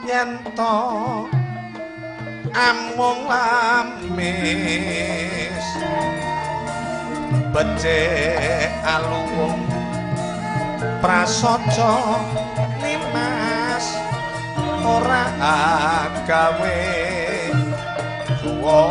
Yen to amung lamis becik aluwung prasaja nimas ora gawe tuwa.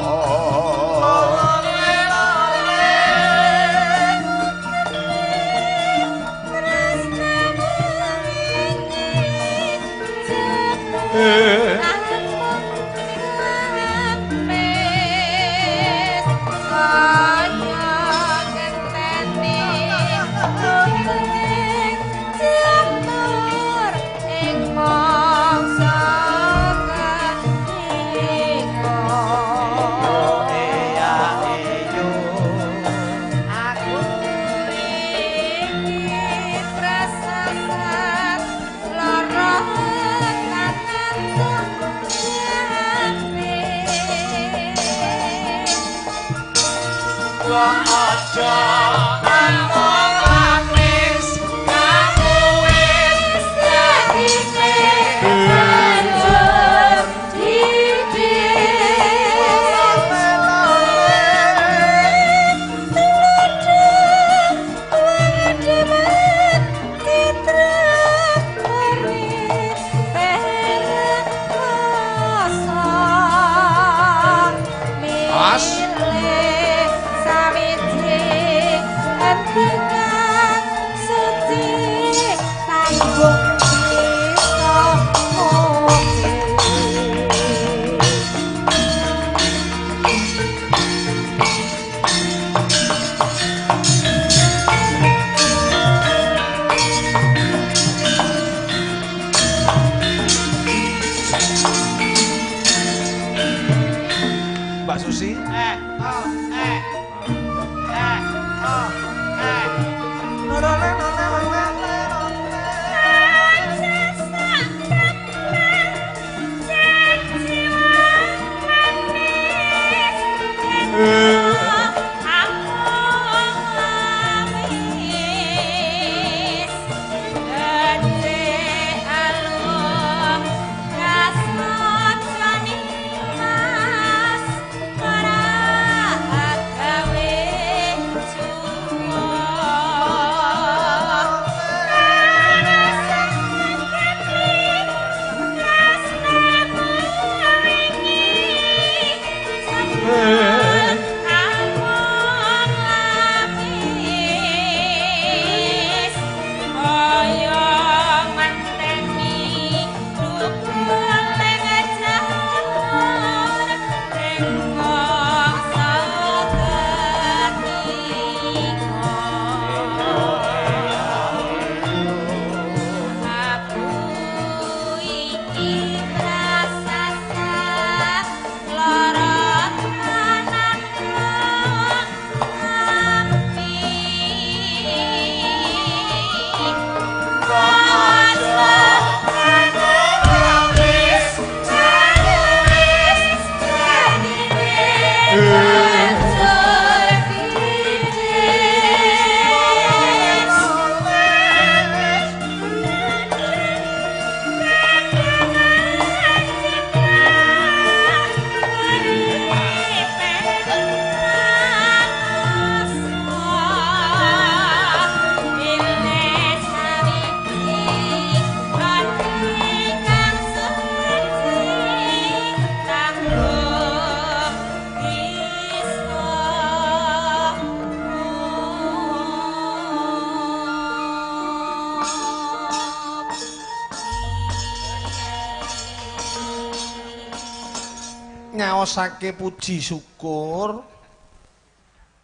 Nyaosake puji syukur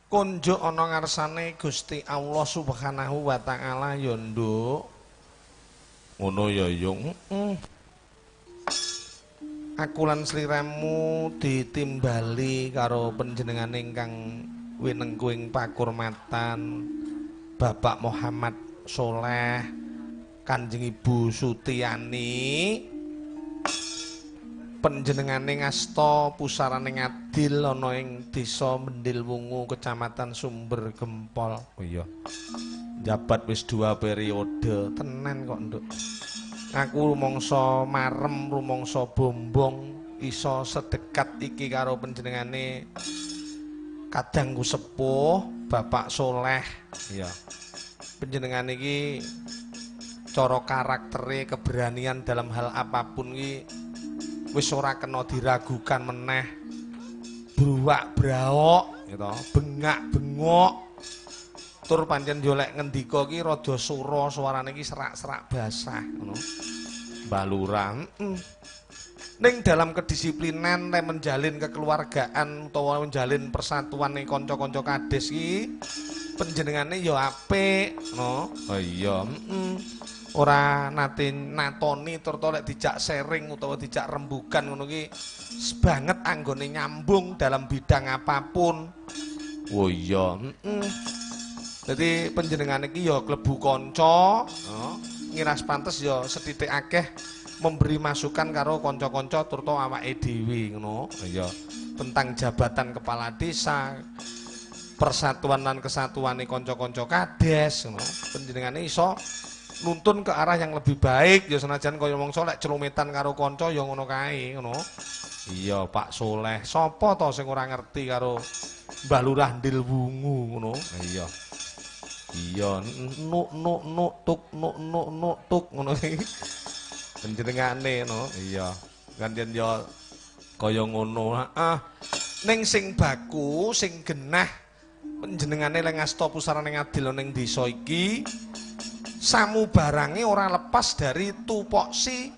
konjuk ana ngarsane Gusti Allah Subhanahu wa taala ya nduk. Ngono ya yung. Aku lan sliramu ditimbali karo panjenengane ingkang winengku ing pakurmatan Bapak Muhammad Soleh, Kanjeng Ibu Sutiani. Panjenengane ngasta pusarane ngadil ana ing Desa Mendil Wungu, Kecamatan Sumber Gempol. Oh iya. Jabat wis 2 periode, tenan kok, Nduk. Aku rumangsa marem, rumangsa bombong iso sedekat iki karo panjenengane kadangku sepuh Bapak Soleh. Iya. Panjenengane iki cara karaktere, keberanian dalam hal apapun iki wis ora kena diragukan meneh. Bruwak braok gitu, bengak bengok. Tur pancen yo lek ngendika iki rada sura, suarane iki serak-serak basah ngono. Mbah Lurah, Ning dalam kedisiplinan lek menjalin kekeluargaan utawa menjalin persatuan ning kanca-kanca kades iki panjenengane ya apik no. Oh iya, Ora nate natoni tur to lek dijak sharing utawa dijak rembugan ngono ki banget anggone nyambung dalam bidang apapun. Oh iya, Dadi panjenengane iki ya klebu kanca, ngiras pantes ya sethithik akeh memberi masukan karo kanca-kanca tur to awake dhewe ngono. Iya, tentang jabatan kepala desa, persatuan lan kesatuane kanca-kanca kades ngono. Panjenengane iso nuntun ke arah yang lebih baik ya senajan kaya wong lek celumetan karo kanca ya ngono kae ngono. Iya, Pak Soleh. Sapa to sing ora ngerti karo Mbah Lurah Ndilwungu ngono. Iya. Iya, nuk nuk nuk tuk nuk nuk nuk tuk ngono iki. Panjenengane no. Iya. Gantian ya kaya ngono. Heeh. Ning sing baku, sing genah panjenengane lek ngasta pusarane ngadil ning desa iki samubarange ora lepas dari tupoksi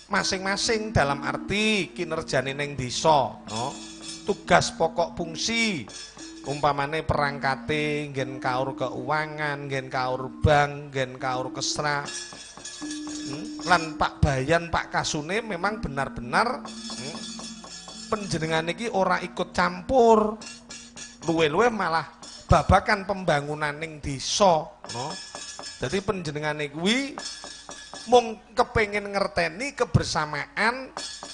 masing-masing dalam arti kinerjane ning desa, no. Tugas pokok fungsi umpamane perangkate nggen kaur keuangan, nggen kaur bank, nggen kaur kesra. Lan Pak Bayan, Pak Kasune memang benar-benar panjenengane iki ora ikut campur. Luwe-luwe malah babakan pembangunan ning desa, no. Dadi panjenengane kuwi mung kepengin ngerteni kebersamaan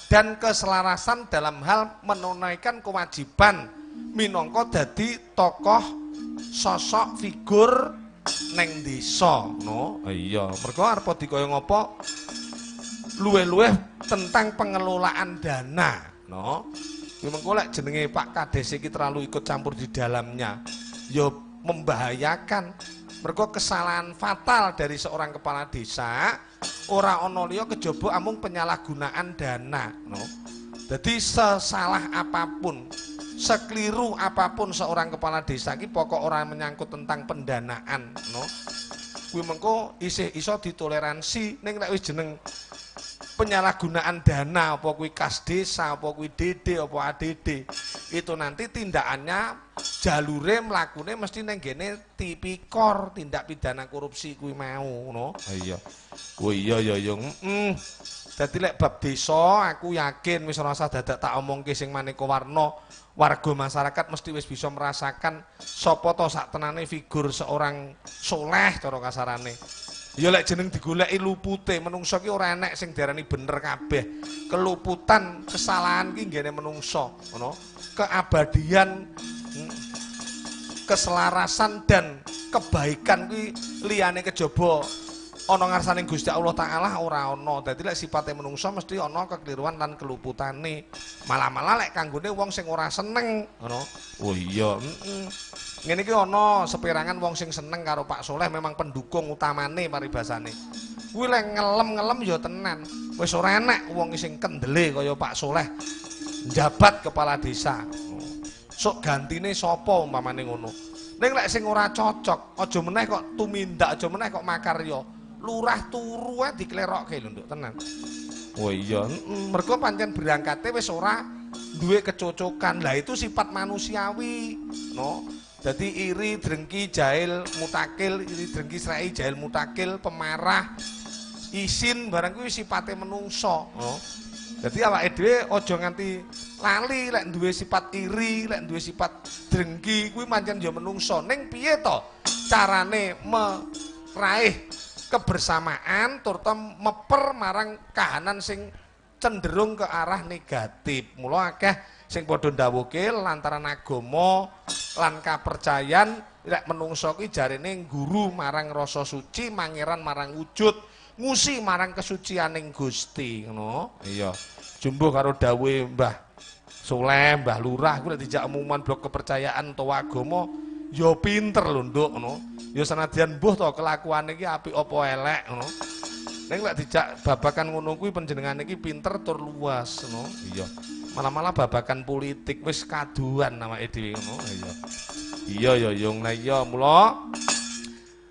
dan keselarasan dalam hal menunaikan kewajiban minangka dadi tokoh sosok figur neng desa, no. Iya, mergo arep dikaya ngopo luweh-luweh tentang pengelolaan dana, no. Kuwi mengko lek jenenge Pak Kades iki terlalu ikut campur di dalamnya, ya membahayakan. Mergo kesalahan fatal dari seorang kepala desa ora ana liya kejaba amung penyalahgunaan dana, no. Dadi sesalah apapun, sekeliru apapun seorang kepala desa iki pokok ora menyangkut tentang pendanaan, no. Kuwi mengko isih iso ditoleransi. Ning lek wis jeneng penyalahgunaan dana, apa kuwi kas desa, apa kuwi DD, apa ADD, itu nanti tindakannya jalure mlakune mesti neng gene tipikor, tindak pidana korupsi kuwi mau, no. Iya. Oh iya ya ya. Dadi lek bab desa aku yakin wis ora usah dadak tak omongke sing maneka warna, warga masyarakat mesti wis bisa merasakan sapa to sak tenane figur seorang soleh cara kasarane. Ya lek jeneng digoleki lupute menungso ki ora enek sing diarani bener kabeh. Keluputan, kesalahan ki nggene menungso, ngono. Keabadian, keselarasan dan kebaikan kuwi liyane kejaba ana ngarsane Gusti Allah Taala ora ana. Dadi lek sipate menungso mesti ana kekeliruan lan keluputane. Malah-malah lek kanggone wong sing ora seneng, ngono. Oh iya, Ngene iki ana seperangan wong sing seneng karo Pak Soleh memang pendukung utamane paribasane. Kuwi lek ngelem-ngelem ya tenan. Wis ora enek wong sing kendele kaya Pak Soleh njabat kepala desa. Sok gantine sapa umpamane ngono. Ning lek sing ora cocok, aja meneh kok tumindak, aja meneh kok makarya. Lurah turu ae diklerokke lho, Nduk, tenan. Oh iya, mergo pancen berangkate wis ora duwe kecocokan. Lah itu sifat manusiawi, no. Dadi iri, drengki, jahil, mutakil, iri, drengki, srei, jahil, mutakil, pemarah, isin barang kuwi sipate menungso, no. Dadi awake dhewe aja nganti lali lek duwe sifat iri, lek duwe sifat drengki kuwi pancen ya menungso. Ning piye to carane meraih kebersamaan turta meper marang kahanan sing cenderung ke arah negatif. Mula akeh sing padha ndawuhke lantaran agama lan kapercayan lek menungso kuwi jarene guru marang rasa suci, mangeran marang wujud. Ngusi marang kesucianing Gusti ngono. Iya. Jumbuh karo dawuhe Mbah Soleh, Mbah Lurah kuwi lek dijak umuman blok kepercayaan utawa agama ya pinter lho, Nduk, ngono. Ya sanadyan mbuh to kelakuane iki apik apa elek ngono. Ning lek dijak babakan ngono kuwi panjenengane iki pinter tur luas ngono. Iya. Malah-malah babakan politik wis kaduan awake dhewe ngono. Iya. Iya ya yung. Nah iya mula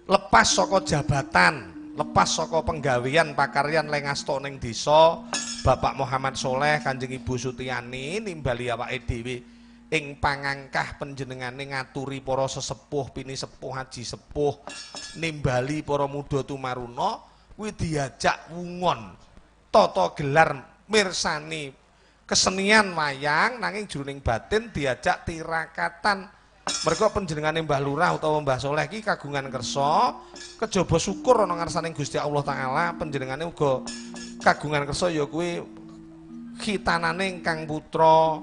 lepas saka jabatan, lepas saka penggawean pakaryan lengasta ning desa, Bapak Muhammad Soleh, Kanjeng Ibu Sutiani nimbali awake dhewe ing pangangkah panjenengane ngaturi para sesepuh, pinisepuh, haji sepuh, nimbali para muda tumaruna kuwi diajak wungon tata gelar mirsani kesenian wayang nanging jroning batin diajak tirakatan. Mergo panjenengane Mbah Lurah utawa Mbah Soleh iki kagungan kersa kejaba syukur ana ngarsaning Gusti Allah Taala, panjenengane uga kagungan kersa ya kuwi khitanane ingkang putra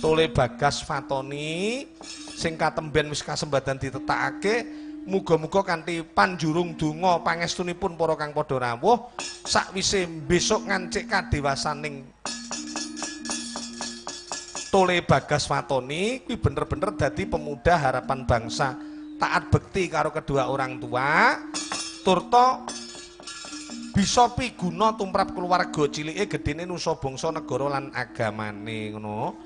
Tole Bagas Fatoni sing katemben wis kasembadan ditetakake. Muga-muga kanthi panjurung donga pangestunipun para kang padha rawuh sakwise besok ngancik kadewasaning Tole Bagas Fatoni kuwi bener-bener dadi pemuda harapan bangsa, taat bekti karo kedua orang tua turta bisa piguna tumrap keluarga cilike gedene nusa bangsa negara lan agamane ngono.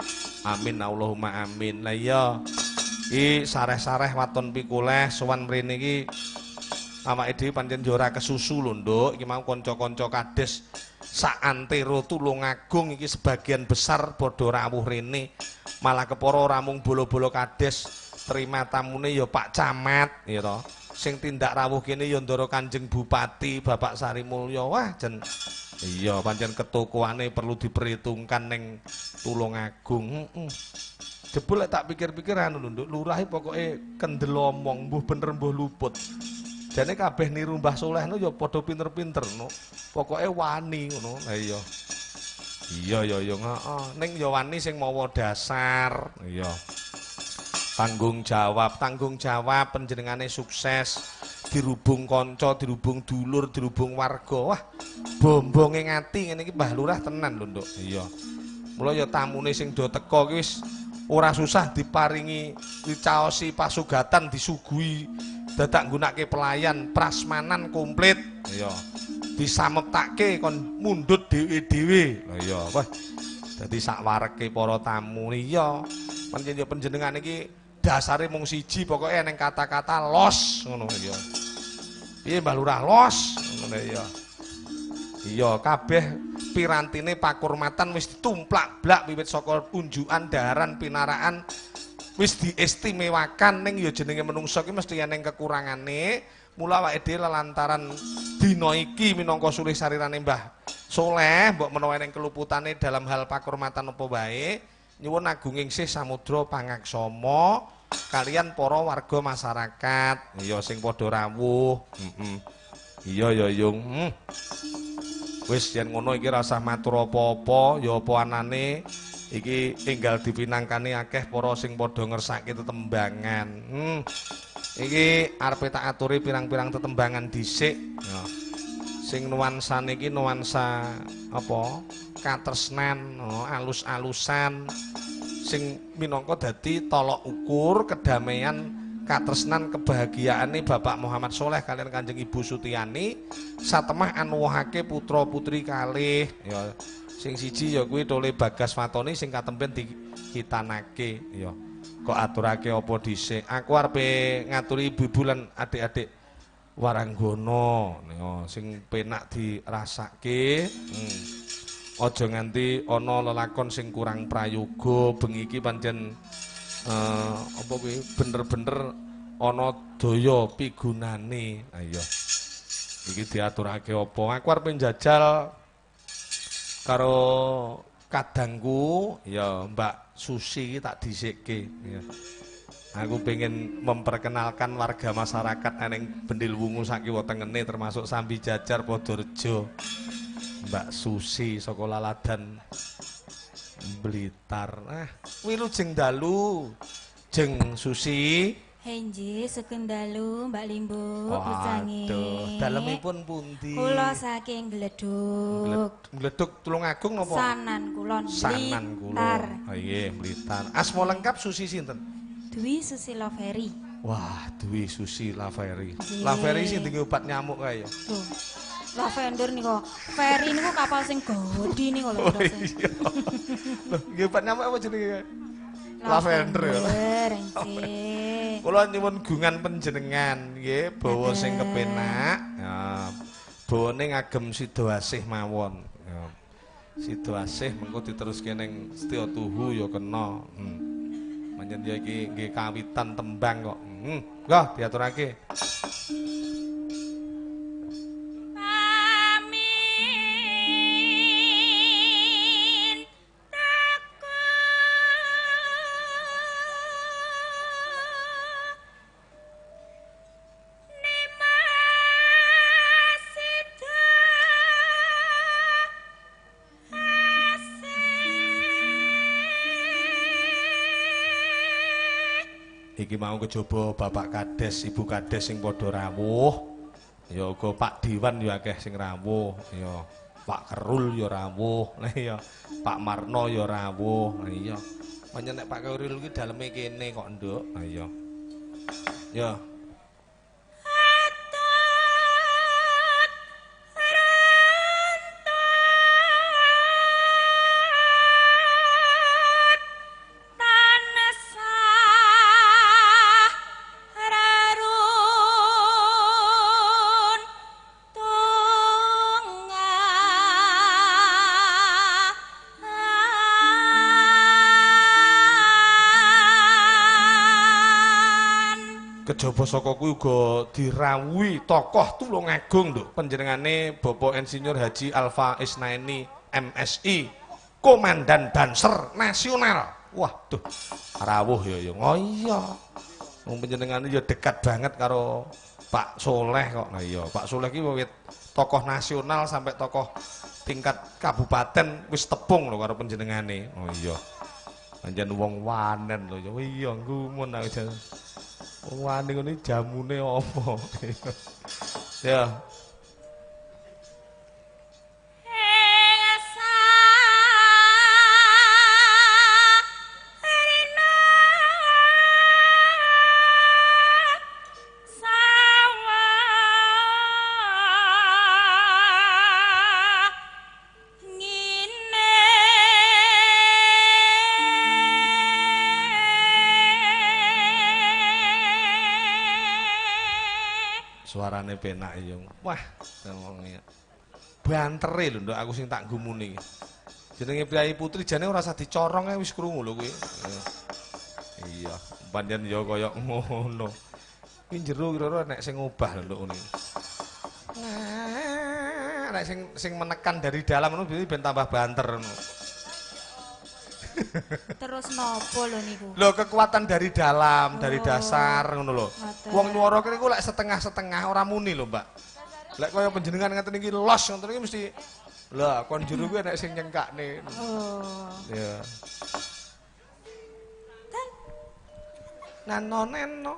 Amin Allahumma amin. Lah iya iki sareh-sareh waton pikuleh sowan mrene iki awake dhewe pancen yo ora kesusu lho, Nduk. Iki mau kanca-kanca kades sak antero Tulungagung iki sebagian besar padha rawuh rene. Malah kepara ora mung bolo-bolo kades, terima tamune ya Pak Camat ya to. Sing tindak rawuh kene ya Ndara Kanjeng Bupati Bapak Sari Mulya. Wah jen iya pancen ketokohane perlu diperhitungkan ning Tulungagung. Heeh. Jebul lek tak pikir-pikir anu lho, Nduk, lurah pokoke kendel omong mbuh bener mbuh luput. Jane kabeh niru Mbah Soleh no ya padha pinter-pinter no. Pokoke wani ngono. Lah iya. Iya ya ya heeh. Ning ya wani sing mawa dasar. Iya. Tanggung jawab panjenengane sukses dirubung kanca, dirubung dulur, dirubung warga. Wah, bombonge ngati ngene iki Mbah Lurah tenan lho, Nduk. Iya. Mula ya tamune sing do teka ki wis ora susah diparingi dicaosi pasugatan, disuguhi dadak nggunakake pelayan prasmanan komplit. Iya. Disameptake kon mundhut dhewe-dhewe. Lha iya, wah. Dadi sak wareke para tamu. Iya. Pancen ya panjenengan iki dasare mung siji pokoke eneng kata-kata los ngono ya. Piye Mbah Lurah los ngono ya. Iya, kabeh pirantine pakurmatan wis ditumplak-blak wiwit saka unjukan, daharan, pinaraan wis diistimewakan ning ya jenenge menungsa ki mesti eneng kekurangane. Mula awake dhewe lantaran dina iki minangka sulih sarirane Mbah Soleh mbok menawa eneng keluputane dalam hal pakurmatan apa wae, nyuwun agunging sih samudra pangaksama kalian para warga masyarakat. Iya sing padha rawuh. Heeh. Iya ya yung. Wis yen ngono iki rasah matur apa-apa, ya apa anane iki tinggal dipinangkani akeh para sing padha ngersake tetembangan. Iki arepe tak aturi pirang-pirang tetembangan dhisik. Ya. Sing nuansane iki nuansa apa? Katresnan, alus-alusan sing minangka dadi tolok ukur kedamaian, katresnan, kebahagiaane Bapak Muhammad Soleh kalian Kanjeng Ibu Sutiani satemah anuwuhake putra-putri kalih. Ya, sing siji ya kuwi Tole Bagas Fatoni sing katemben dikitanake. Ya, kok aturake apa dhisik? Aku arepe ngaturi ibu-ibu lan adik-adik waranggono ya, sing penak dirasake. Aja nganti ana lelakon sing kurang prayoga bengi iki pancen apa kuwi bener-bener ana daya pigunane. Ha iya. Iki diaturake apa? Aku arep njajal karo kadangku ya Mbak Susi iki tak dhisikke ya. Aku pengen memperkenalkan warga masyarakat ning Bendil Wungu sakiwa tengene termasuk Sambi Jajar Podorejo. Mbak Susi saka Laladan Blitar. Ah, wilujeng dalu Jeng Susi. Henji sugeng dalu Mbak Limbu pucange. Waduh, dalemipun pundi? Kula saking Gledhug. Gledhug Tulungagung napa? Sanan Kulon. Sanan Kulon. Oh nggih, Blitar. Asma lengkap Susi sinten? Dwi Susila Ferry. Wah, Dwi Susila Ferry. Laveri sing dienggo obat nyamuk kae ya. Tuh. Lavender niku. Ferry niku kapal sing gedhi niku lho. Oh, iya. Lho, nggih obat nyamuk apa jenenge? Lavender ya. Nggih. Kula nyuwun gungan panjenengan nggih, bawa sing kepenak. Ya. Bawane ngagem Sidoasih mawon. Ya. Sidoasih mengko diteruske ning Setya Tuhu ya kena. Pancen ya iki nggih kawitan tembang kok. Nggo diaturake. Iki mau kejaba Bapak Kades, Ibu Kades sing padha rawuh. Ya uga Pak Diwan ya akeh sing rawuh, ya Pak Kerul ya rawuh, lah ya Pak Marno ya rawuh. Lah iya. Pancen nek Pak Kerul iki daleme kene kok, Nduk. Lah iya. Ya. Kejaba saka kuwi uga dirawuhi tokoh Tulungagung, Nduk. Panjenengane Bapak Insinyur Haji Alfa Isnaini MSI, Komandan Banser Nasional. Wah, duh, rawuh ya ya. Oh iya. Wong panjenengane ya dekat banget karo Pak Soleh kok. Nah iya, Pak Soleh ki wiwit tokoh nasional sampai tokoh tingkat kabupaten wis tepung lho karo panjenengane. Oh iya. Pancen wong wanen lho ya. Iya, gumun aku jan. Wong wani ngene jamune apa? Ya. Suarane penak ya. Wah, wong bantere lho nduk aku sing tak gumuni. Jenenge Priyayi Putri jane ora usah dicorong ae wis krungu lho kuwi. Iya, pancen ya kaya ngono. Kuwi jero kira-kira nek sing ngubah lho nduk ngene. Nah, nek sing menekan dari dalam ngono berarti ben tambah banter ngono. Terus nopo lho niku? Lho kekuatan dari dalam, dari dasar ngono lho. Wong nyuwara kene iku lek setengah-setengah ora muni lho, Mbak. Lek kaya panjenengan ngeten iki los ngoten iki mesti lha kon jero kuwi enek sing nyengkakne. Oh. Ya. Nano neno.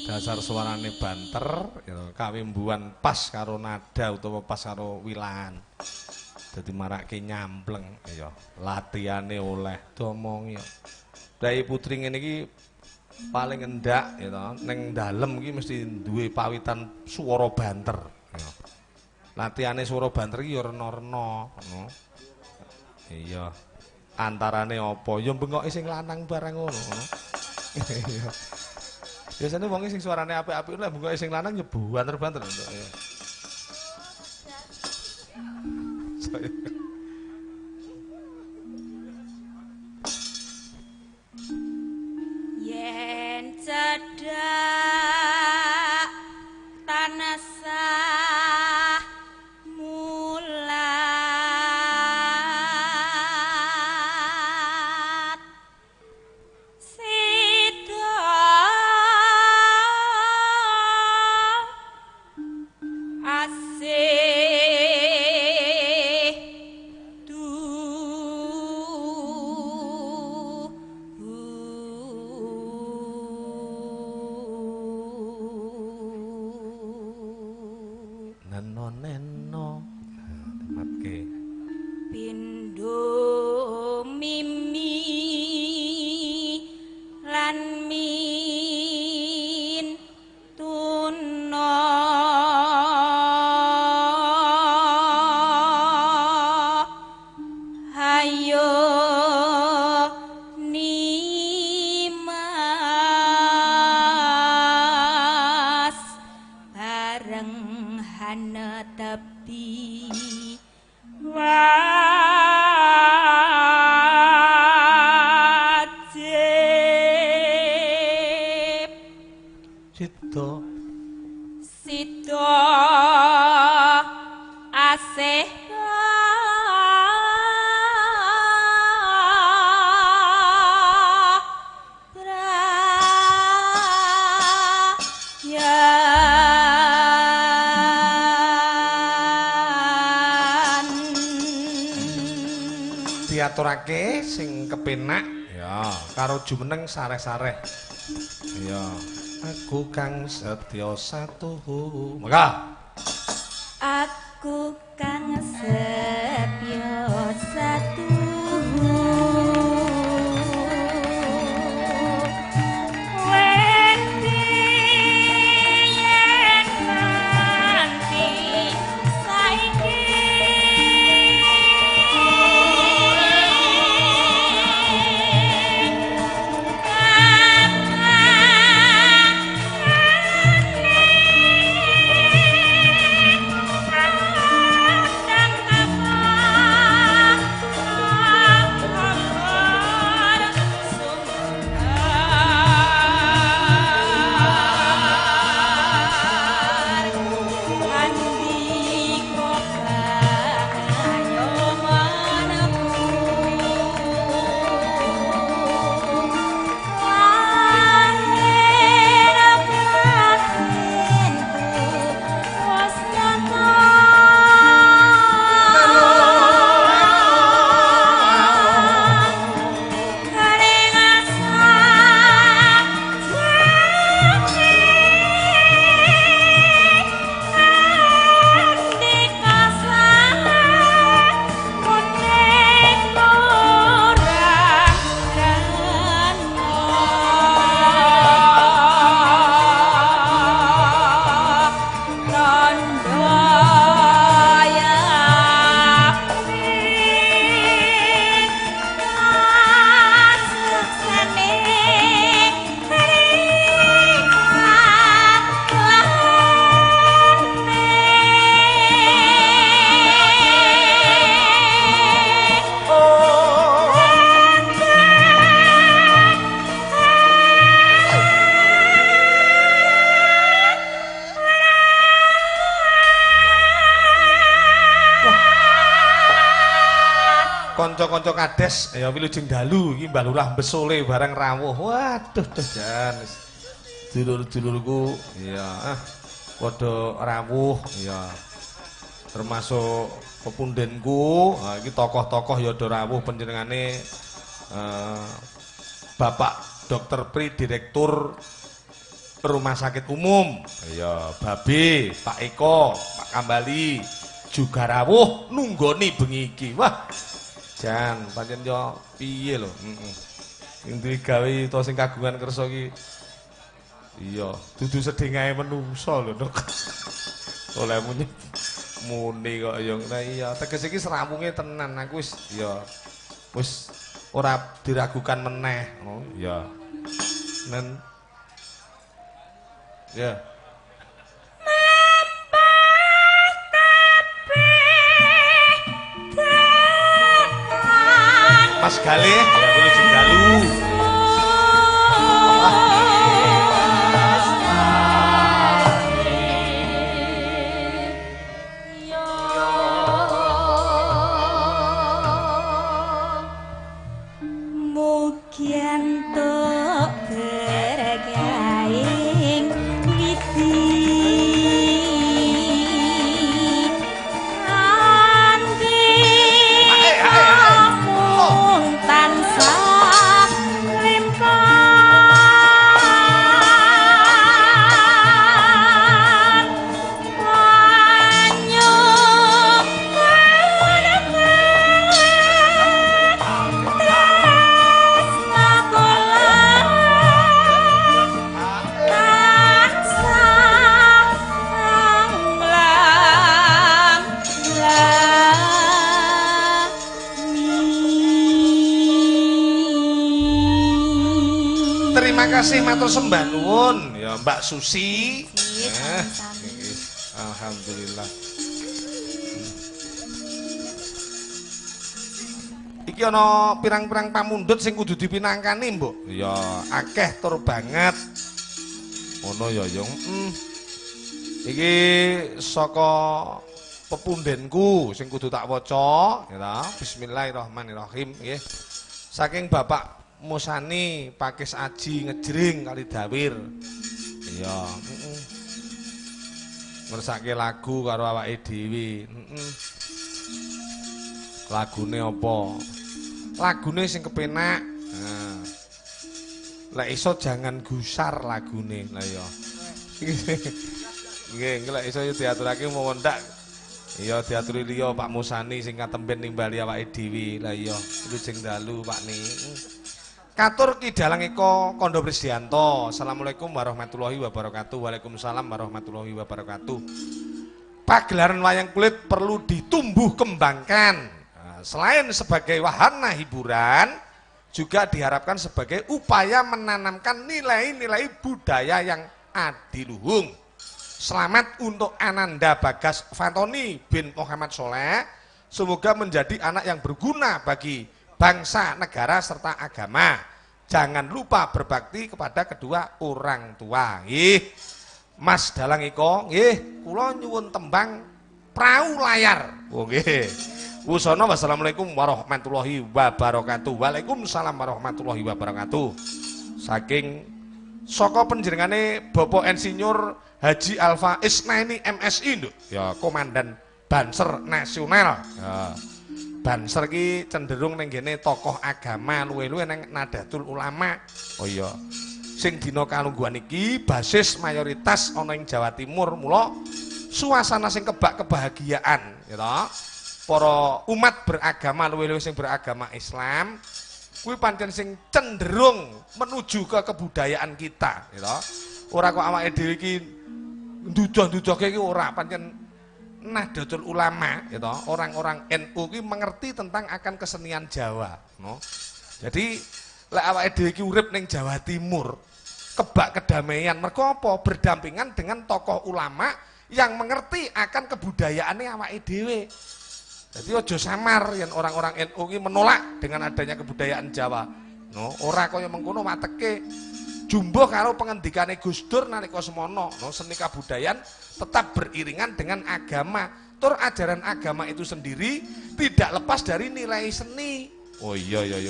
Dasar suarane banter, ya, kawimbuan pas karo nada utawa pas karo wilahan. Dadi marake nyampleng, ya. Latihane oleh diomongi. Priyayi Putri ngene iki paling endak ya to, ning dalem iki mesti duwe pawitan swara banter, ya. Latihane swara banter iki ya rena-rena, ngono. Iya. Antarane apa? Ya bengoke sing lanang barang ngono. Iya. Biasane wong sing suarane apik-apik lek bengoke sing lanang ya banter-banter. Iya. Yen cedhak tanasah mulat sida asih neno tematke pindho mimi lan min tuna hayo nimas bareng hanetepi wajib sida sida asih diaturake sing kepenak ya karo jumeneng sareh-sareh. Ya, aku kang setya satuhu. Maka aku kang setya satuhu wedi yen nganti saiki Kanca-kanca kades ya wilujeng dalu iki Mbah Lurah besole bareng rawuh. Waduh duh jan. Dulur-dulurku ya padha rawuh ya. Termasuk pepundenku, iki tokoh-tokoh ya do rawuh panjenengane Bapak Dr. Pri Direktur Rumah Sakit Umum. Ya, Babe, Pak Eko, Pak Kambali juga rawuh nunggoni bengi iki. Wah. Jan, pancen yo piye lho, heeh. Sing duwe gawe utawa sing kagungan kersa iki iya, dudu sedhengae menungso lho, Dok. Oleh muni muni kok ya. Nah iya, tegese iki serawunge tenan aku wis ya Wis ora diragukan meneh. Oh iya. Nen. Ya. Mas Galih, ya wilujeng dalu. Mugi entuk berkahing widi kanthi mung tansah limpah banyu tresna kula tansah nglam lami. Terima kasih matur sembah nuwun ya Mbak Susi. Nggih, sami-sami. Nggih. Alhamdulillah. Iki ana pirang-pirang pamundhut sing kudu dipinangkani, Mbok. Ya, akeh tur banget. Ngono ya, Yung. Iki saka pepundenku sing kudu tak waca, ya ta. Bismillahirrahmanirrahim, nggih. Saking Bapak Musani Pakis Aji Ngejring Kalidawir. Iya, heeh. Ngersake lagu karo awake dhewe. Heeh. Lagune apa? Lagune sing kepenak. Nah. Lek iso jangan gusar lagune. Lah iya. Nggih, lek iso ya diaturake mawon ndak. Iya diaturi liya Pak Musani sing katemben nimbali awake dhewe. Lah iya, wilujeng dalu Pak Ni. Katur Ki Dalang Eko Kondo Prisdianto. Assalamualaikum warahmatullahi wabarakatuh. Waalaikumsalam warahmatullahi wabarakatuh. Pagelaran wayang kulit perlu ditumbuh kembangkan. Nah, selain sebagai wahana hiburan, juga diharapkan sebagai upaya menanamkan nilai-nilai budaya yang adiluhung. Selamat untuk Ananda Bagas Fatoni bin Muhammad Soleh. Semoga menjadi anak yang berguna bagi bangsa, negara, serta agama. Jangan lupa berbakti kepada kedua orang tua. Nggih. Mas Dalang Eko, nggih, kula nyuwun tembang Prau Layar. Oh nggih. Wusana wassalamualaikum warahmatullahi wabarakatuh. Waalaikumsalam warahmatullahi wabarakatuh. Saking saka panjenengane Bapak Insinyur Haji Alfa Isnaini MSI, Nduk. Ya, Komandan Banser Nasional. Ya. Banser ki cenderung ning ngene tokoh agama luwih-luwih nang Nahdlatul Ulama. Oh iya. Sing dina kalungguhan iki basis mayoritas ana ing Jawa Timur, mula suasana sing kebak kebahagiaan, ya toh. Para umat beragama luwih-luwih sing beragama Islam kuwi pancen sing cenderung menuju ke kebudayaan kita, ya toh. Ora kok awake dhewe iki nduduh-nduduhke iki ora, pancen Nahdlatul Ulama, ya toh, orang-orang NU ki mengerti tentang akan kesenian Jawa, no. Jadi lek awake dhewe iki urip ning Jawa Timur, kebak kedamaian, mergo apa? Berdampingan dengan tokoh ulama yang mengerti akan kebudayaane awake dhewe. Jadi aja samar yen orang-orang NU ki menolak dengan adanya kebudayaan Jawa. No, ora kaya mengkono wateke. Jumbuh karo pengendikane Gus Dur nalika semono, no, seni kabudayan tetap beriringan dengan agama. Tur ajaran agama itu sendiri tidak lepas dari nilai seni. Oh iya iya iya.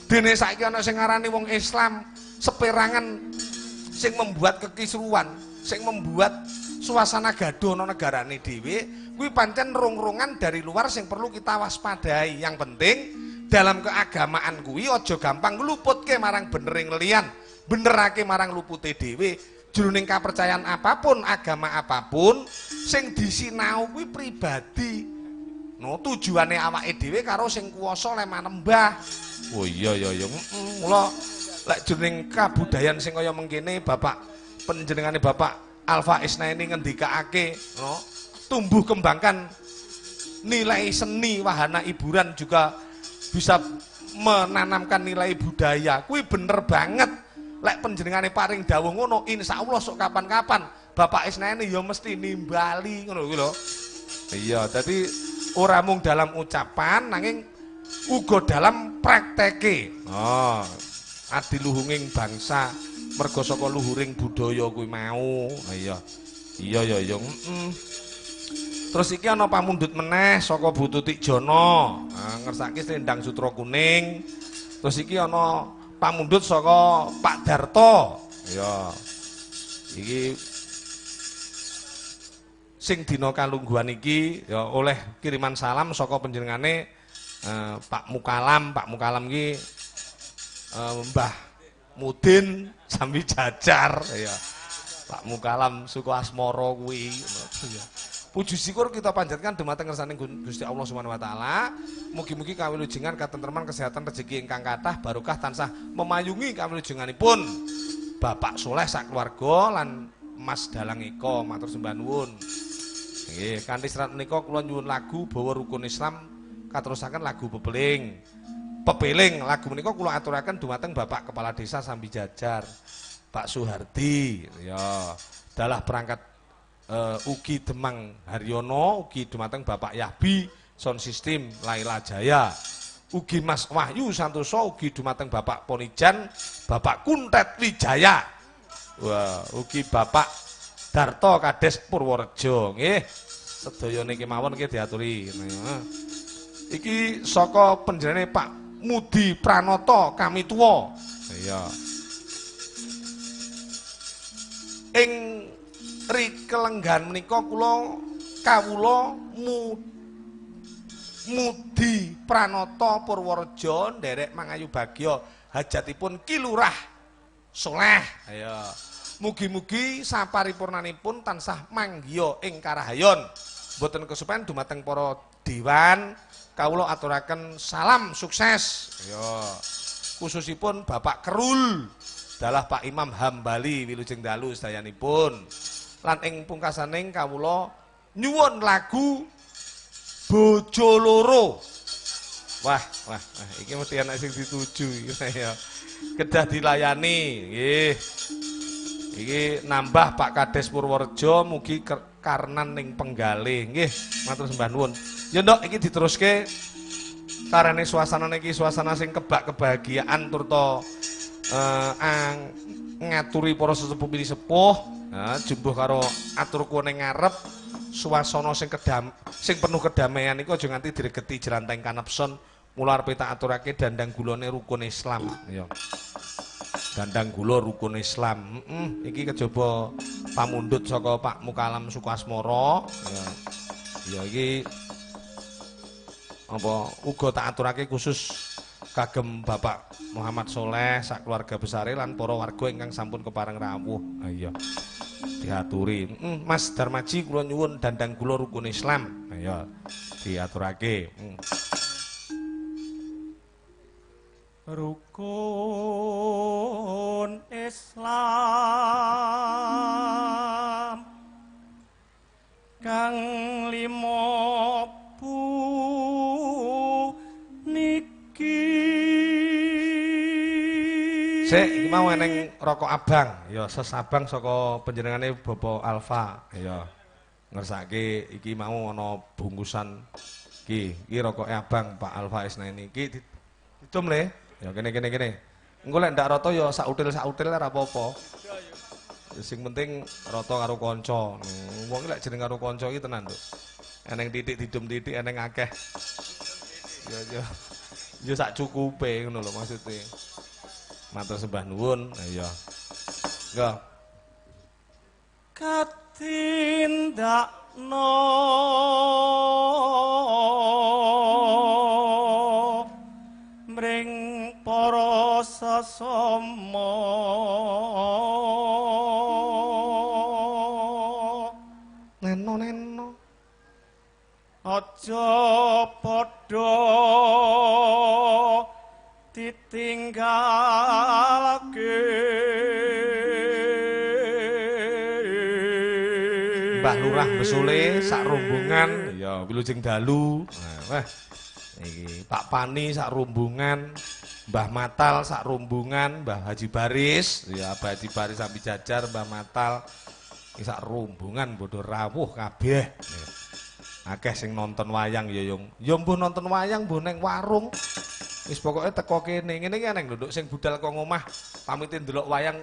Dene saiki ana sing ngarani wong Islam seperangan sing membuat kekisruan, sing membuat suasana gaduh ana negarane dhewe, kuwi pancen rung-rungan dari luar sing perlu kita waspadai. Yang penting dalam keagamaan kuwi aja gampang ngluputke marang benering liyan, benerake marang lupute dhewe. Jroning kapercayaan apapun, agama apapun, sing disinau kuwi pribadi. No, tujuane awake dhewe karo sing kuwasa le manembah. Oh iya iya iya. Mula lek jroning kabudayan sing kaya mengkene Bapak panjenengane Bapak Alfa Isnaini ngendikake, no, tumbuh kembangkan nilai seni wahana hiburan juga bisa menanamkan nilai budaya. Kuwi bener banget. Lek panjenengane paring dawuh ngono, insyaallah sok kapan-kapan Bapak Isnaini ya mesti nimbali ngono kuwi lho. Iya, dadi ora mung dalam ucapan nanging uga dalam prakteke. Oh, adiluhunging bangsa merga saka luhuring budaya kuwi mau. Iya. Iya ya ya. Terus iki ana pamundhut meneh saka Bu Tutik Jono. Nah, ngersake selendang sutra kuning. Terus iki ana pamundhut saka Pak Darto. Iya. Iki sing dina kalungguhan iki ya oleh kiriman salam saka panjenengane Pak Mukalam. Pak Mukalam iki Mbah Mudin sambi jajar ya. Pak Mukalam suku Asmara kuwi. Ya. Puji syukur kita panjatkan dumateng ngersane Gusti Allah Subhanahu wa taala. Mugi-mugi kawilujengan katentreman kesehatan rezeki ingkang kathah barokah tansah memayungi kawilujenganipun Bapak Soleh sak keluarga lan Mas Dalang Eko, matur sembah nuwun. Nggih, kanthi serat menika kula nyuwun lagu Bawa Rukun Islam katerusaken lagu Pepeling. Pepeling lagu menika kula aturaken dumateng Bapak Kepala Desa Sambijajar, Pak Suhardi, ya. Dalah perangkat ugi Demang Haryono, ugi dumateng Bapak Yahbi Sound System Laila Jaya, ugi Mas Wahyu Santoso, ugi dumateng Bapak Ponijan, Bapak Kuntet Wijaya, wah, ugi Bapak Darto Kades Purworejo, nggih. Sedaya niki mawon nggih diaturi. Nah, iki saka panjenengane Pak Mudi Pranoto kami tuwa. Iya. Ing rikelenggan menika kula kawula Mudi Pranoto Purworejo nderek mangayu bagya hajatipun Ki Lurah Soleh. Ayo. Mugi-mugi saparipurnanipun tansah manggiya ing karahayon. Mboten kesupen dumateng para dewan kawula aturaken salam sukses. Ayo. Khususipun Bapak Kerul dalah Pak Imam Hambali wilujeng dalu sedayanipun. Lan ing pungkasaning kawula nyuwun lagu Bojo Loro. Wah, wah, wah, iki mesti ana sing dituju iki ya. Kedah dilayani, nggih. Iki nambah Pak Kades Purworejo mugi karnan ning penggalih, nggih. Matur sembah nuwun. Ya ndok iki diteruske karene suasana niki suasana sing kebak kebahagiaan turta ngaturi para sesepuh pilih sepuh, jumbuh karo aturku ning ngarep suasana sing sing penuh kedamaian iku aja nganti diregeti jranteng kanepson. Mula arep tak aturake dandang gulane rukun Islam ya. Dandang gula rukun Islam. Iki kejaba pamundhut saka Pak Mukalam Suku Asmara ya. Ya iki apa uga tak aturake khusus kagem Bapak Muhammad Soleh sak keluarga besare lan para warga ingkang sampun kepareng rawuh. Ha iya. Diaturi. Mas Darmaji kula nyuwun dandang gula rukun Islam. Ha iya, diaturake. Rukun Islam kang lima puniki. Sik iki mau eneng rokok abang, ya ses abang saka panjenengane Bapak Alfa, ya. Ngersake iki mau ana bungkusan iki, iki rokoke abang Pak Alfa Isnaini iki didum le. Ya kene kene kene. Engko lek ndak rata ya sak util-sak util ora apa-apa. Sing penting rata karo kanca. Wong iki lek jeneng karo kanca iki tenan, Nduk. Eneng titik didum titik, eneng akeh. Ya ya. Ya sak cukupe ngono lho maksude. Matur sembah nuwun. Ya. Enggak. Katindakno mring para sesama neno neno aja padha ditinggalake. Mbah Lurah Besule sak rombongan ya wilujeng dalu. Nah, wah. Iki Pak Pani sak rombongan, Mbah Matal sak rombongan, Mbah Haji Baris, ya Mbah Haji Baris sambi jajar, Mbah Matal iki sak rombongan padha rawuh kabeh. Akeh sing nonton wayang ya yung. Ya mbuh nonton wayang mbuh neng warung. Wis pokoke teko kene. Ngene iki eneng lho, Nduk, sing budal kok ngomah pamite ndelok wayang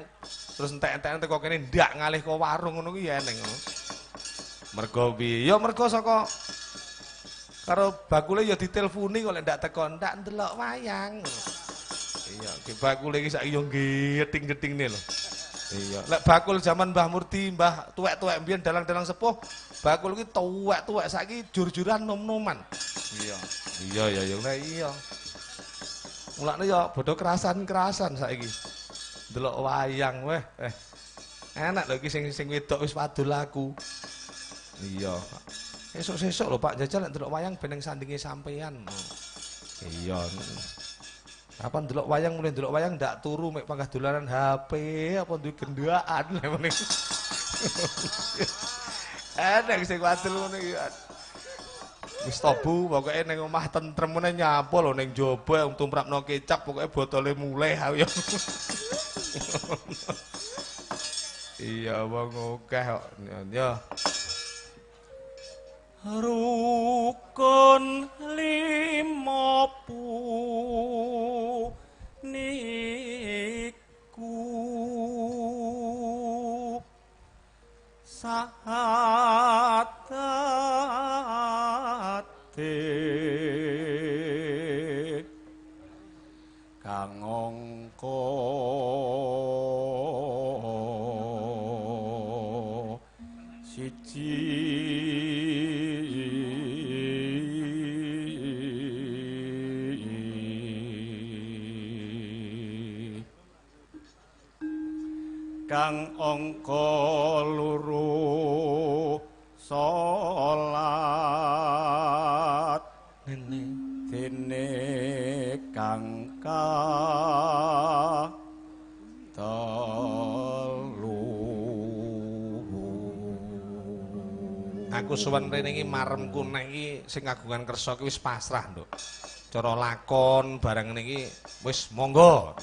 terus entek-entekan teko kene ndak ngalih ke warung ngono kuwi ya eneng ngono. Mergo piye? Ya mergo saka karo bakule ya ditelponi kok lek ndak teko ndak ndelok wayang. Iya, ki bakule iki saiki yo geting-getingne lho. Iya, lek bakul zaman Mbah Murti, Mbah tuwek-tuwek mbiyen dalang-dalang sepuh, bakul ki tuwek-tuwek saiki jur-juran nom-noman. Iya. Iya ya ya lah iya. Mulane ya bodho kerasan-kerasan saiki. Ndelok wayang weh, enak lho iki sing wedok wis wadul aku. Iya. Esuk-esuk lho Pak jajal lek ndelok wayang ben ning sandinge sampean. Iya. Apa ndelok wayang mulai ndelok wayang ndak turu mek panggah dolanan HP apa duwe gendaan lha ngene. Enak sing wadul ngono iki. Wis to Bu, pokoke ning omah tentrem ngene nyapa lho ning jaba tumrapno kecap pokoke botole mulih aku ya. Iya wong akeh kok. Ya. Rukun lima puniku sahatate kang angka siji kang angka loro salat ngene dene kang telu. Aku sowan rene iki maremku neh iki sing kagungan kersa ki wis pasrah, Nduk. Cara lakon barang ngene iki wis monggo.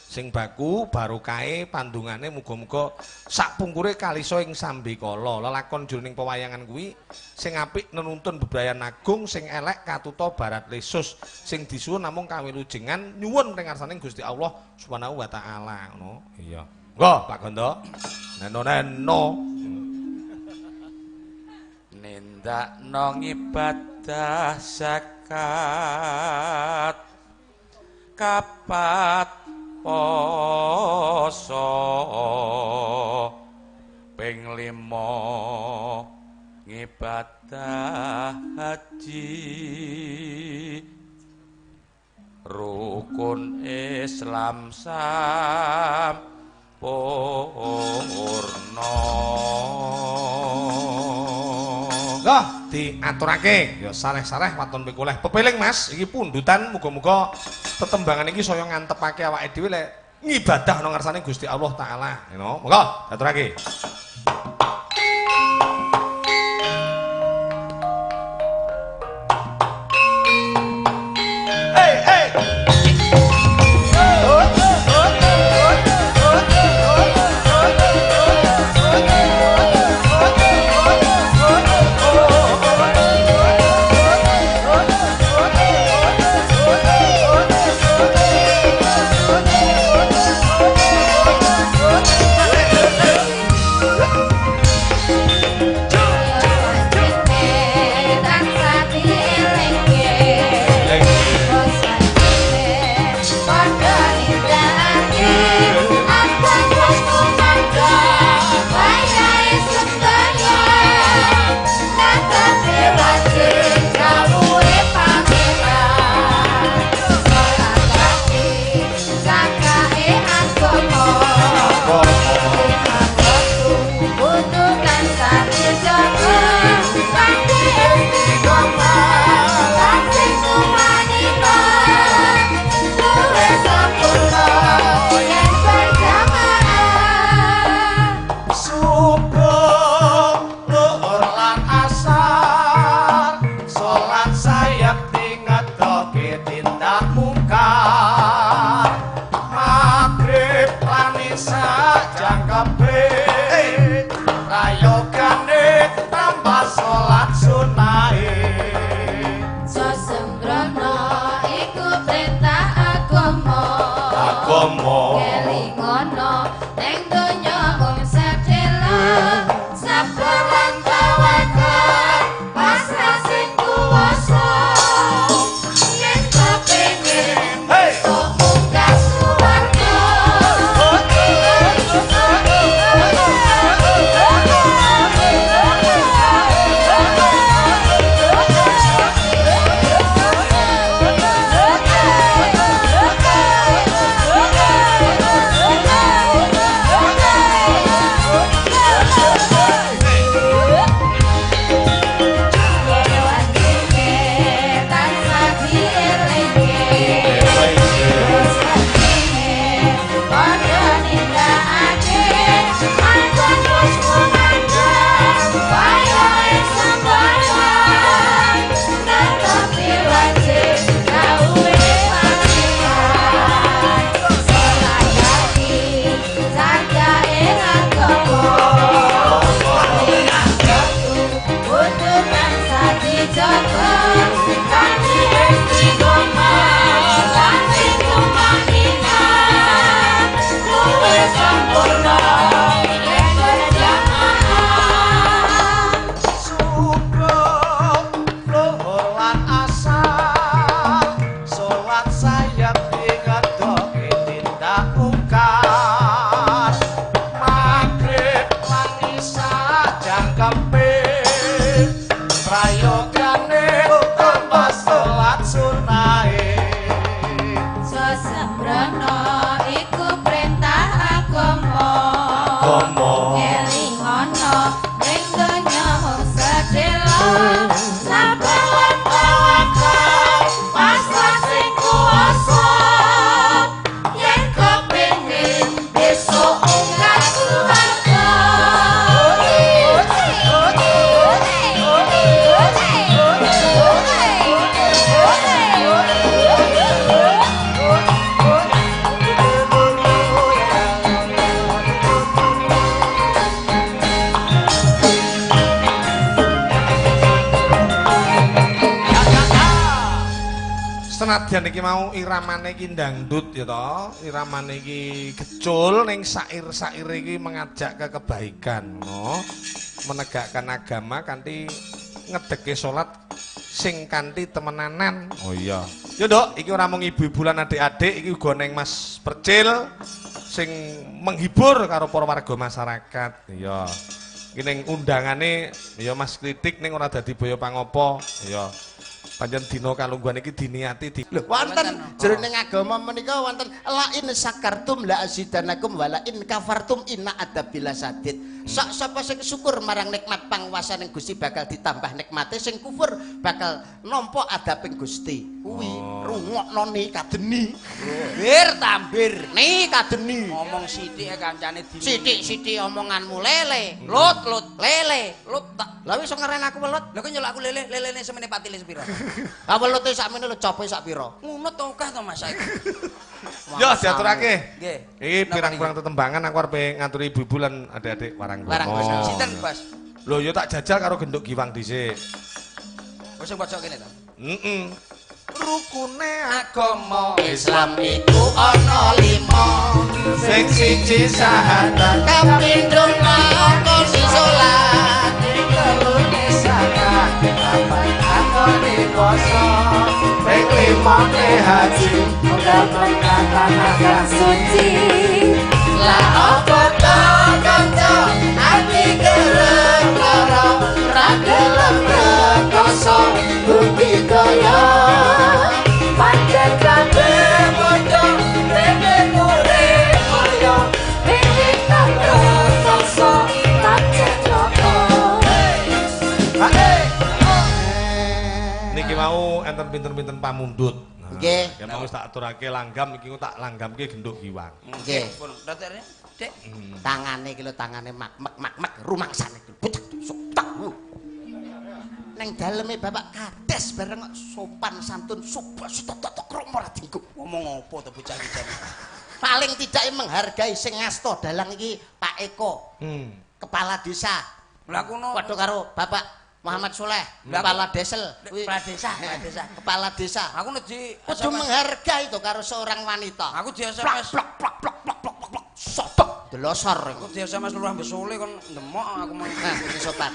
Sing baku barokahe pandungane muga-muga sak pungkure kalisa ing sambikala. Lelakon jroning pewayangan kuwi sing apik nenuntun bebrayan agung, sing elek katuta barat lesus, sing disuwun namung kawilujengan nyuwun ring ngarsaning Gusti Allah Subhanahu wa taala ngono. Iya. Monggo Pak Gondo. Neno-neno. Nindakno ngibadah zakat kapat poso ping 5 ngibadah haji rukun Islam sampurna. Loh, diaturake ya sareh-sareh waton pikoleh pepeling Mas, iki pundutan muga-muga tetembangan iki saya ngantepake awake dhewe lek ngibadah nang ngarsane Gusti Allah taala ngono. Monggo diaturake. Hey hey. kaping prayogane tambah salat sunahe. Sesembrono iku perintah agama. Agama. Elingono ning donya mung sedhela. Sabar lan tawakal pasrah sing kuwasa. Yen kepengin besok unggah swarga. Senadyan iki mau iramane iki dangdut ya toh, iramane iki gecul ning sair-saire iki mengajak ke kebaikan, no. Menegakkan agama kanthi ngedeke salat sing kanthi temenanan. Oh iya. Ya Nduk, iki ora mung ibu-ibu lan adik-adik, iki uga ning Mas Percil sing menghibur karo para warga masyarakat. Iya. Iki ning undangane ya Mas Klitik ning ora dadi boyo pangopo. Iya. Pancen dina kalungguhan iki diniati di Lho, wonten jroning agama menika wonten la in sakartum la azidanakum wa la in kafartum inna adzabila sadid. Sok sapa sing syukur marang nikmat panguwasaning Gusti bakal ditambah nikmate, sing kufur bakal nampa adabing Gusti. Kuwi rungokno ni kadeni. Bir tambir. Ni kadeni. Ngomong sithik kancane dini. Sithik-sithik omonganmu lele. Lut lut Lele. lut tak. Lah wis ngeren aku welut. Lha kok nyeluk aku lele, lelene semene patile sepira? Ah welute sakmene lho cope sak pira? Ngono to akeh to Mas saiki. Yo diaturake. Nggih. Iki pirang-pirang tetembangan aku arep ngaturi ibu-ibu lan adik-adik Waranggono. Waranggono. Sinten, Bos? Lho yo tak jajal karo genduk giwang dhisik. Wis sing pojok kene to. Heeh. Rukune Agama Islam iku ana lima. sing siji syahadat, Kapindho nglakoni salat. telune zakat, papat anggone poso, ping limane haji, munggah tanah Kang suci. Lah apa to kanca ati kerep lara ra gelem rekoso bukti kaya Pancen kabeh padha pengen urip kaya wiwit rekoso pancen joko. Niki mau enten pinten-pinten pamundhut. Nah, Nggih. Ya mau wis tak aturake langgam iki tak langgamke genduk giwang. Nggih. Pun dokternya, Dek. Tangane iki lho tangane mak mek mak mek rumangsane iki bocah sok tak. Neng daleme Bapak Kades bareng kok sopan santun subasita tata krama ra dinggo. Ngomong apa to bocah iki jane? Paling tidak menghargai sing ngasta dalang iki Pak Eko, kepala desa. Lah kono Padha karo Bapak Muhammad Soleh, Lah, kepala desel. Kuwi- kepala desa, kepala desa. Kepala desa. Aku nek di Kudu menghargai to karo seorang wanita. Aku di Plak SMS. plak plak plak plak plak plak plak. Sotok delosor. Aku di SMS Lurah Besole kon ndemok aku mang. Nah, iki sopan.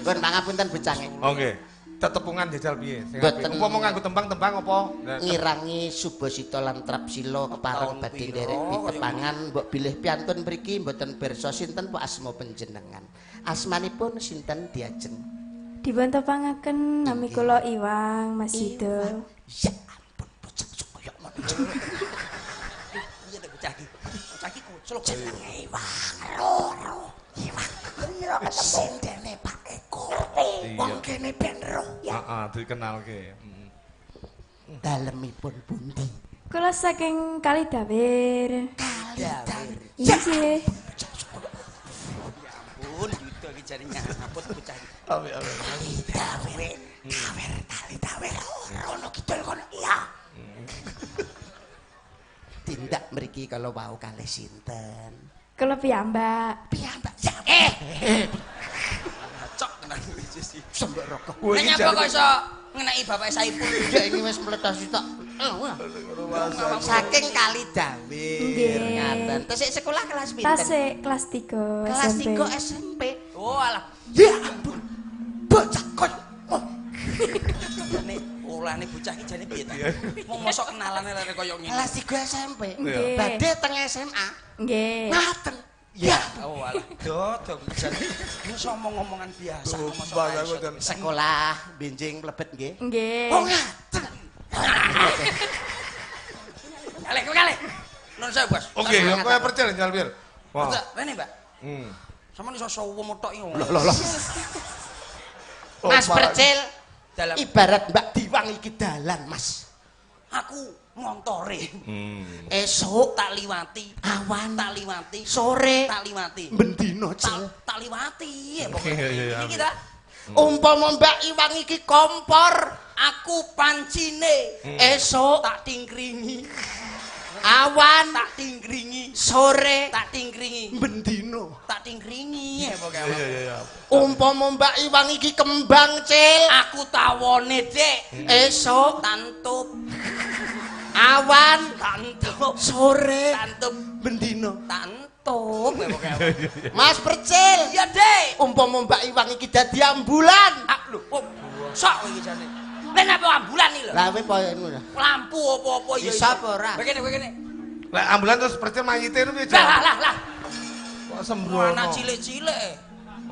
Pun pangapunten bocange. Oke. Tetepungan jajal piye? Sing apik. Mboten. Upama nganggo tembang-tembang apa? Ngirangi Subasita lan Trapsila kepareng Tahun badhe piro nderek kaya pitepangan mbok bilih piantun mriki mboten pirsa sinten po asma panjenengan. Asmanipun sinten diajeng? Dipun tepangaken nami kula Iwang Mas Yudo. Ya ampun bocah sok kaya ngono. Iya to bocah iki. Bocah iki koclok. Jenenge Iwang loro. Iwang sindene Pak Eko. Wong kene ben roh. Heeh, dikenalke. Heeh. Dalemipun pundi? Kula saking Kalidawir. Kalidawir. Nggih. Ya ampun, Yudo iki jane nyaput bocah iki. Apik apik. Kalidawir. Kawer Kalidawir. Rono kidul kono. Iya. Tindak mriki kalau wau kalih sinten? Kula piyambak. Piyambak. Ya. Cok tenan iki sih. Sembok rokok. Lah nyapa kok iso ngeneki bapak Saipul? Ya ini wis meledos sitok. Saking Kalidawir Nggih. ngaten. Tesik sekolah kelas pinten? Tasik kelas 3 Kelas SMP. 3 SMP. Oh alah, Ya ampun. Bocah koyo. Oh, jane olahne bocah iki jane piye ta? Wong mosok kenalane lare koyo ngene. Kelas 3 SMP. Nggih. Badhe teng SMA. Nggih. Ngaten. Ya, oh alah. Do jan. Wis omong-omongan biasa mosok ra iso. Sekolah benjing mlebet nggih. Nggih. Oh ngaten. Kalih, kalih. Nun sewu, Bos. Oke, ya kowe percaya njal bir. Wah. Rene, Mbak. Sampeyan iso suwem tok iki. Loh, loh, loh. Mas Percil, Dalam ibarat Mbak Diwang iki dalan, Mas. Aku montore. Esuk Tak liwati, awan tak liwati, sore tak liwati. bendino, Cil. Tak liwati ya pokoknya. Iya, iya, iya. Iki ta. Umpama Mbak Iwang iki kompor, Aku pancine esuk tak tingkringi, awan tak tingkringi, sore tak tingkringi, bendino. tak tingkringi ya pokoknya. Iya iya iya. Umpama Mbak Iwang iki kembang, Cil. Aku tawone, Dik. Esuk Tantup, awan tantup, sore tantup, bendino. tantup ya pokoknya. Mas Percil, Iya, Dik. umpama Mbak Iwang iki dadi ambulan. Ah, lho, oh, sok iki jane. Nek apa ambulan iki lho? Lah kowe pokoke ngono. Lampu apa-apa ya. Bisa apa ora? Begini, begini. Lah ambulan terus percil mayite itu piye? Lah, lah, lah, lah. Kok sembrono. Anak cilik-cilik.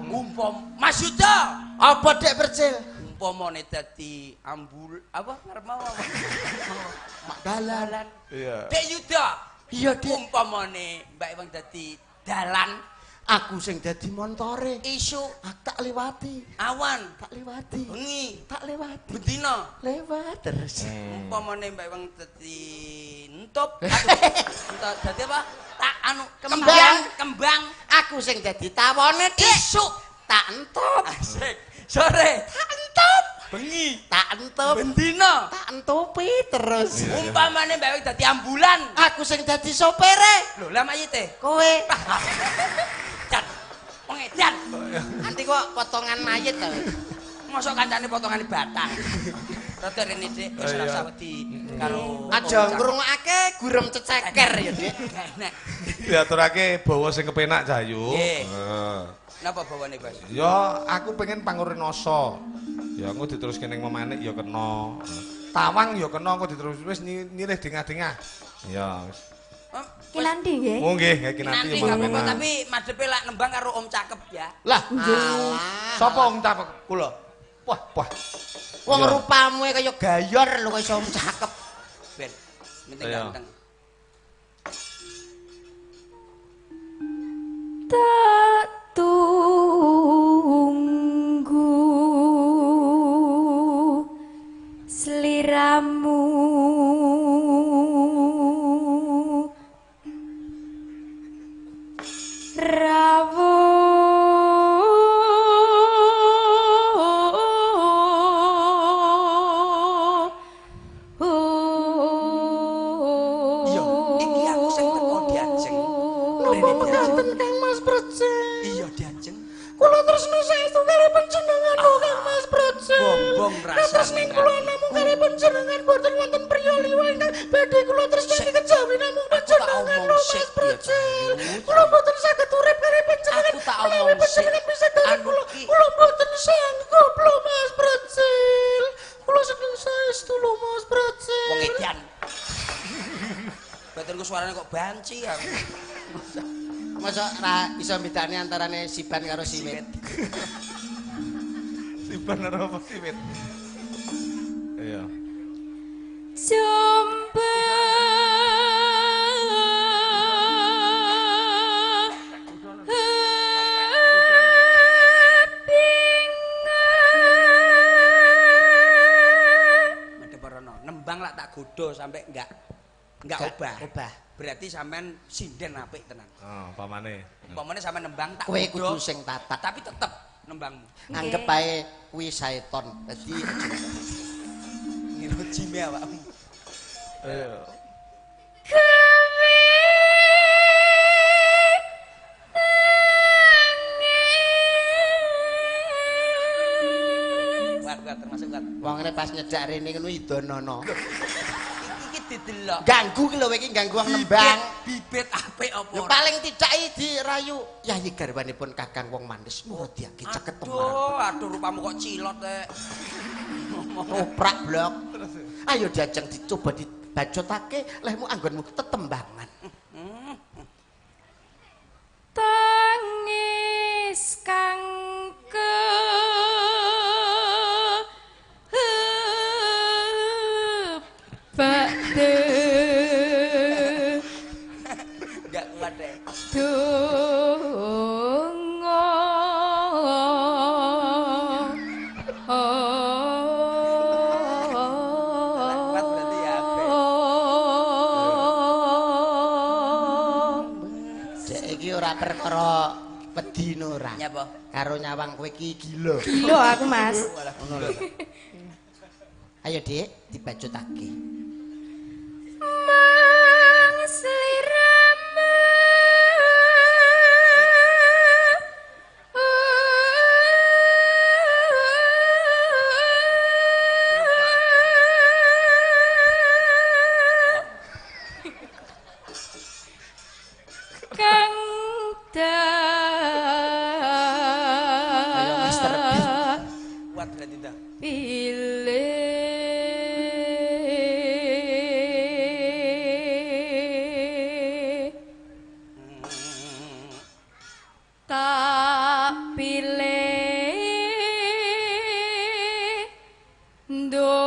Umpam Mas Yuda, Apa Dek Percil? umpamane dadi ambul apa ngarep mau apa? Mak dalan. Iya. Dek Yuda, Iya, Dek. umpamane Mbak Iwang dadi dalan Aku sing dadi montore. isuk Aku tak liwati, awan tak liwati, bengi tak liwati. bendina. Lewat terus. Umpamane Mbak Iwang dadi entup, aduh, entup dadi apa? Tak anu Kembang. kembang Aku sing dadi tawone, Dik. isuk Tak entup, asik sore tak entup, bengi tak entup, bendina. tak entupi terus. Iya. Umpamane Mbak Iwang dadi ambulan. Aku sing dadi sopere. Lho, lah mayite. Kowe Jan. Wong edan. nanti kok potongan mayit to. Mosok kancane potongane batang. Rada rene Dik, wis Iya. ora usah wedi karo Aja ngrungokake gurem ceceker ya, Dik. Gak enak. Diaturake bawa sing kepenak Cahayu. Nggih. Heeh. Napa bawane, Bos? Ya aku pengen pangurinoso. Ya aku diteruske ning memanik ya kena. Tawang ya kena aku diterus wis nyilih dengah-dengah. Ya wis. Kinanti nggih. Oh nggih, nggih kinanti Nanti ya gak malah apa-apa penak. tapi madhepe lak nembang karo Om Cakep ya. Lah, alah. Sapa wong cakep kula? Wah, wah. Wong Iya. rupamu kaya gayor lho kok iso cakep. Ben, penting Iya. ganteng. Tak tunggu sliramu rawuh Iya, iki aku sing teko diajeng. Napa mekaten Kang Mas Percil? Iya diajeng. Kula tresno saestu kalih panjenengan lho Kang Mas Percil. Bombong rasane. Kados ning kula namung kalih panjenengan boten wonten priya liya ingkang badhe kula tresnani kejawi namung Aku tak panjenengan omong lho sik, Mas ya, Percil. Cahayu. Kula boten saged urip kalih panjenengan. Aku tak Menawi omong sik. panjenengan bisa kalih Anu kula. ki. Kula boten sanggup lho Mas Percil. Kula seneng saestu lho Mas Percil. Wong edan. Batinku suarane kok banci aku. Masa ra iso bedane antarane siban karo siwit. Siban ora apa siwit. Iya. Jombe Madhep rono, nembang lak tak godho sampai enggak obah. Obah. Berarti sampean sinden apik tenan. Oh, pamane. Umpamane sampean nembang tak Kowe godho, kudu sing tatak. tapi tetep nembangmu. Anggep ae kuwi seton. Dadi Ngira jime awakmu. Iya. Kuat kuat termasuk kuat. wong ngene pas nyedak rene ngono idonono. Iki didelok. Ganggu ki lho kowe iki ganggu wong nembang. Bibit apik apa Ya ora? paling tidak iki dirayu Yayi garwanipun Kakang wong manis murodiyake caket Aduh, aduh rupamu kok cilot eh. Toprak blok. Ayo diajeng dicoba dibacotake lehmu anggonmu tetembangan. Tak Ora perkara wedi ora. Nyapa? Karo nyawang kowe iki gila. Gila aku, Mas. Ngono lho. Ayo, Dik, dibacutake. Mang sliramu kang Kaya Master Beat. Kuat berarti ta. Pilih tak pilih donya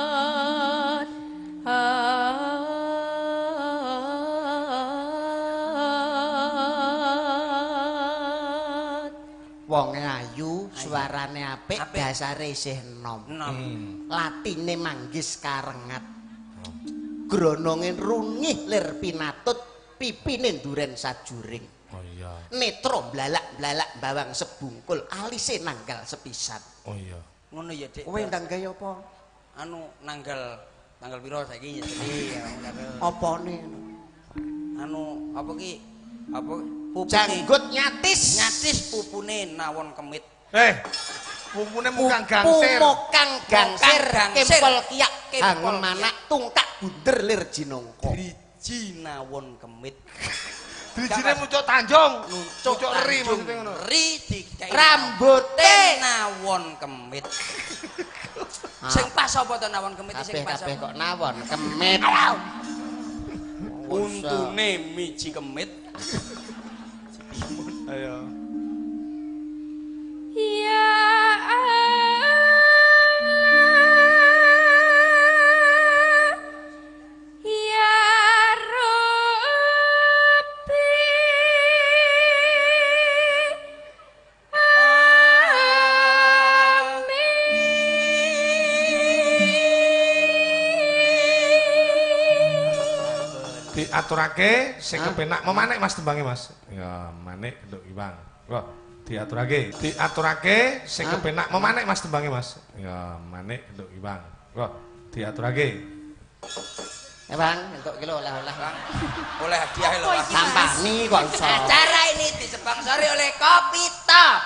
akhirat. Wonge ayu, suarane apik, Apik. dasare isih enom. Enom. Latine manggis karengat. Grononge rungih lir pinatut, pipine nduren sajuring. Oh iya. Netra blalak-blalak bawang sebungkul, alise nanggal sepisan. Oh iya. Ngono ya, Dik. Kowe ndang gawe apa? Anu nanggal tanggal piro saiki ya jadi ya ngono. Apane? Anu apa ki? Apa pupune? Janggut nyatis. Nyatis pupune nawon kemit. Pupune mukang gangsir. Pumukang gangsir, Mukang gangsir. kempol kiyak, Kempol hangun manak, tungkak bunder lir jinongko. Driji nawon kemit. Drijine mucuk Tanjung. Nucuk Mucuk eri Tanjung. maksudnya ngono. Ri dikai. Rambote nawon kemit. Sing pas apa to nawon kemit sing kabeh pas kabeh apa? kok nawon kemit. Untune miji kemit. Ayo. Ya Allah, Ya Rabbi, Amin. Diaturake sing kepenak memanik Mas tembange Mas. Ya, manik genduk iwang. Wah, diaturake. Diaturake sing kepenak memanik Mas tembange Mas. Ya, manik genduk iwang. Wah, diaturake. Bang, entuk iki lho oleh-oleh. Bang, oleh hadiah lho. Bang. Tampani kok iso. Acara ini disponsori oleh Kopi Top.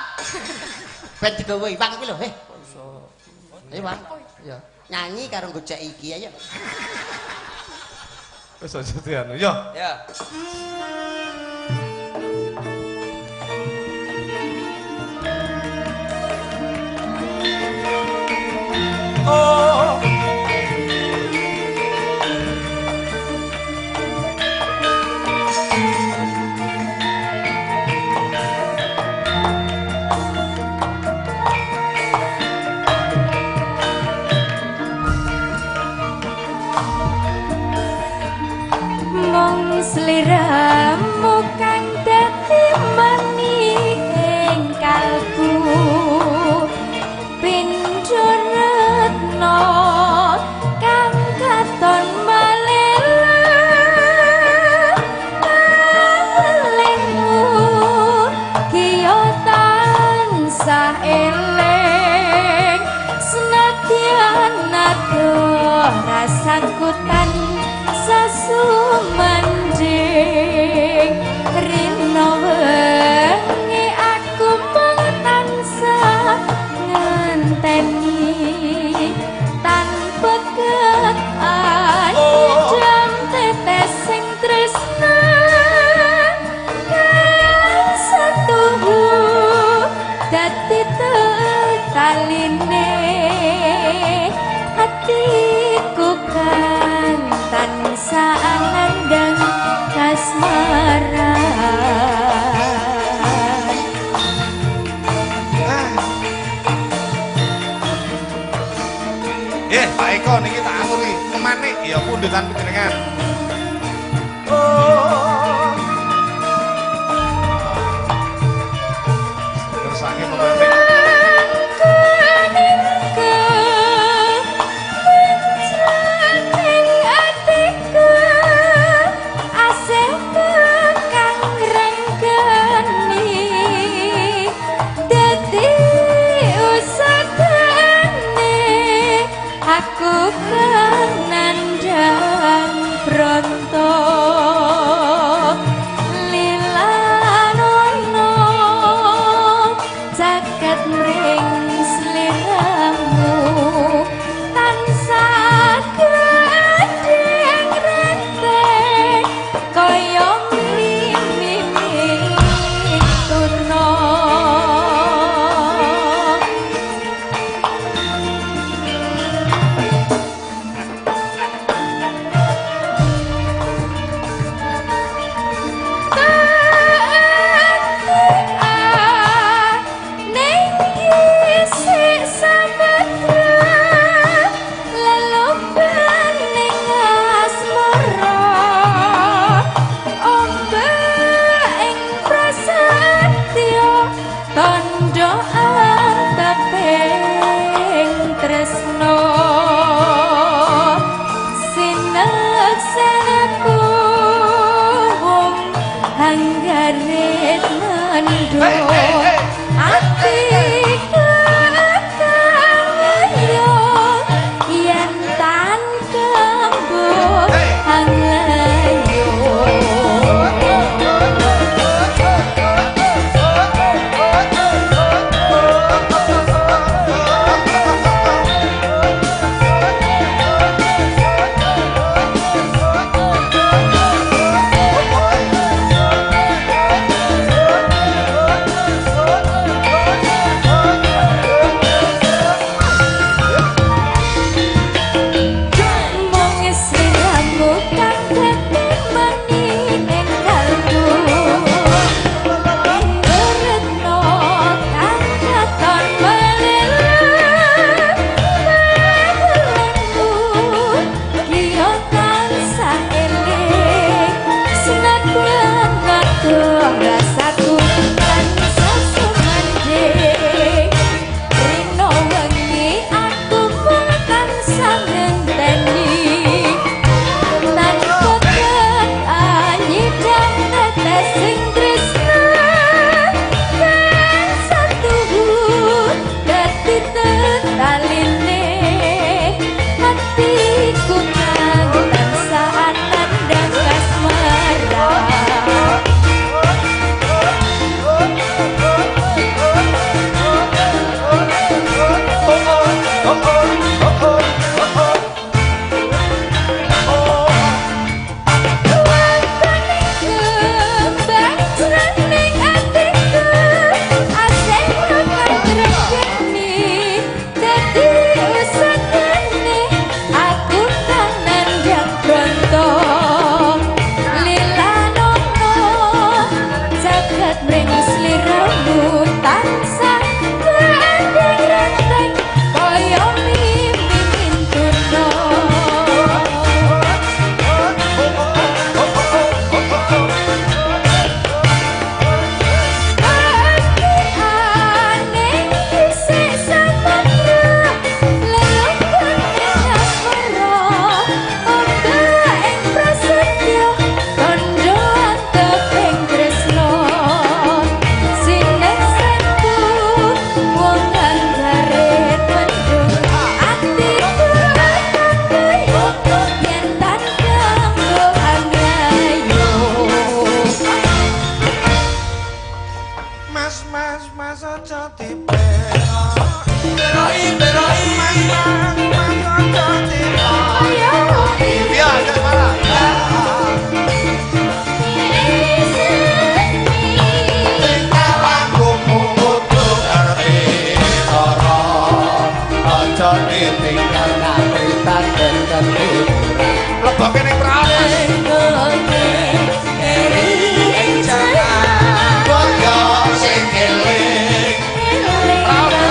Ben digawe iwang kuwi lho, kok iso. Ayo, Bang. Ya. Nyanyi karo gojek iki ayo. Wis aja dianu. Yo. Ya. Oh. Mung sliramu kang dadi mani ing kalbu pindho retno kang katon malela malingmu kiyo tansah eling senadyan adoh rasaku tansah sumandhing rina wengi aku mung tansah ngenteni tanpa ketan idam tetes sing tresna kang setuhu dadi tetaline atiku kang tansah nandang kasmaran. Pak Eko niki tak aturi memanik ya pundutan panjenengan. Oh. Kersake memanik. mendung ati ketayo yen tan kembuh anglayo. Mung sliramu kang dadi mani ing kalbu retno kang katon melilah pagelanmu kiyo tansah eling senadyan adoh rasaku tansah sumandhing rino wengi aku mung tansah ngenteni tanpa anyidam tetes sing tresna tansah tuhu dadi tetaline atiku kang tansah nandhang kasmaran. Kembang jroning atiku asih kang trepeni dadi usahane aku kang nandhang bronto lilanono jagat mring sliramu tansah gandeng renteng kaya mimi mintuna. Ane isih samatra leluhur asmara ora ing prasetyo kandha anteping tresna sineksenku wong kang garet mendung atiku kaya yen tan kanggo angayo. Mas mas mas aja diperoi. Peroi, Mas mas mas aja diperoi. Ayo. Iya, aja malah. Aja ditinggal kapritan ben ketiduran. Leboke ning prau. Boyo sing eling iku budaya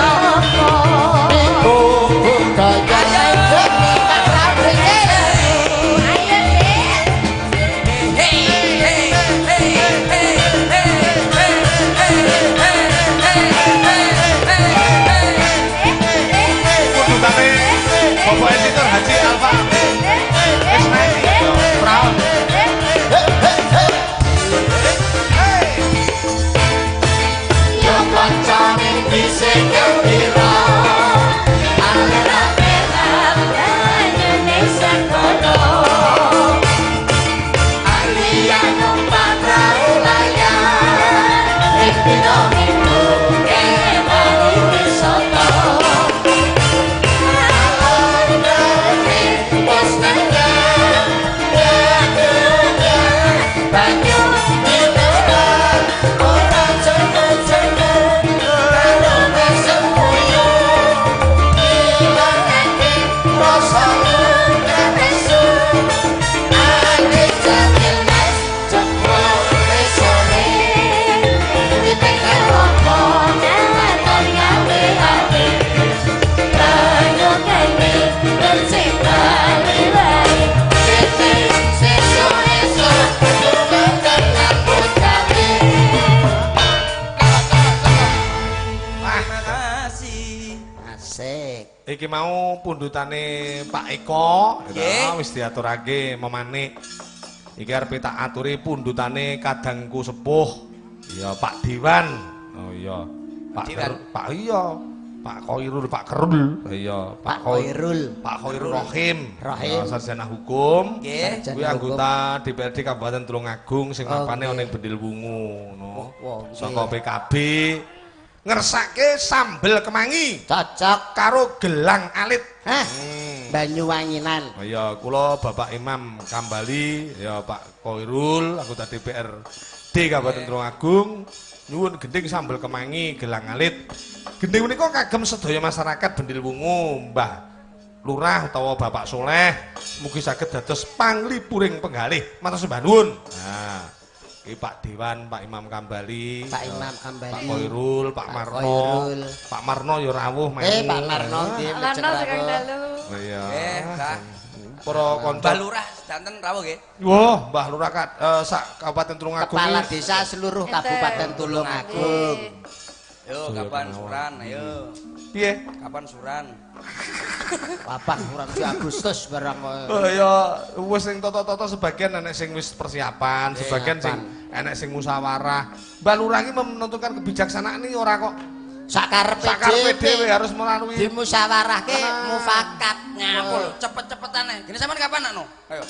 Pundutane Bapak Editor Haji Alfa. Wis naik prau. Yo kancane dhisik kepira Alia numpak prau layar Piro minggu kemari wisata Banyu ditebar ora cenut-cenut karo mesem puyuh ilangake rasa nesu ane jamil mas jebule sore ditinggal apa ngaton gawe ati banyu kene tercipta wae sesuk esuk lumantar nyambut gawe. Terima kasih. Asik. Iki mau pundutane Pak Eko, Nggih. wis diaturake memanik. Iki arep tak aturi pundutane kadangku sepuh. Iya, Pak Dewan. Oh iya. Pak Dewan. Pak iya. Pak Khairul, Pak Kerul. Iya, Pak Khairul. Pak Khairul Rohim. Rohim. Ya, sarjana hukum. Nggih. Sarjana Kuwi anggota DPRD Kabupaten Tulungagung sing Oh, mapane ana nggih. ing Bendil Wungu ngono. Wah, nggih. Saka PKB ngersake sambel kemangi Cocok. karo gelang alit. Hah. Hmm. Banyuwanginan. Oh iya, kula Bapak Imam Kambali, ya Pak Khairul, anggota DPRD Kabupaten Tulungagung, nyuwun gending sambel kemangi gelang alit. Gending menika kagem sedaya masyarakat Bendil Wungu, Mbah Lurah utawa Bapak Soleh, mugi saged dados panglipuring penggalih. Matur sembah nuwun. Nah, iki Pak Dewan, Pak Imam Kambali, Pak Imam Kambali. Pak Khairul, Pak Pak Marno. Khairul. Pak Marno ya rawuh Pak Marno nggih Larno mejeng sekang rawuh. dalu. Oh iya. Mbah. Para kanca Mbah Lurah sedanten rawuh nggih. Wah, Mbah Lurah sak Kabupaten Tulungagung. Kepala iki- desa seluruh Enten. Kabupaten Tulungagung. Yo kapan suran ayo. Piye? Kapan suran? Kapan kurang di Agustus barang kok. Oh ya wis sing toto-toto sebagian enek sing wis persiapan, sebagian sing enek sing musyawarah. Mbah Lurah iki menentukan kebijaksanaan ini ora kok Sakarepe sakarepe dhewe harus melalui dimusyawarahke Ah. mufakat. Ngapo lho cepet-cepetan ae. Gene sampean kapan anu? Ayo.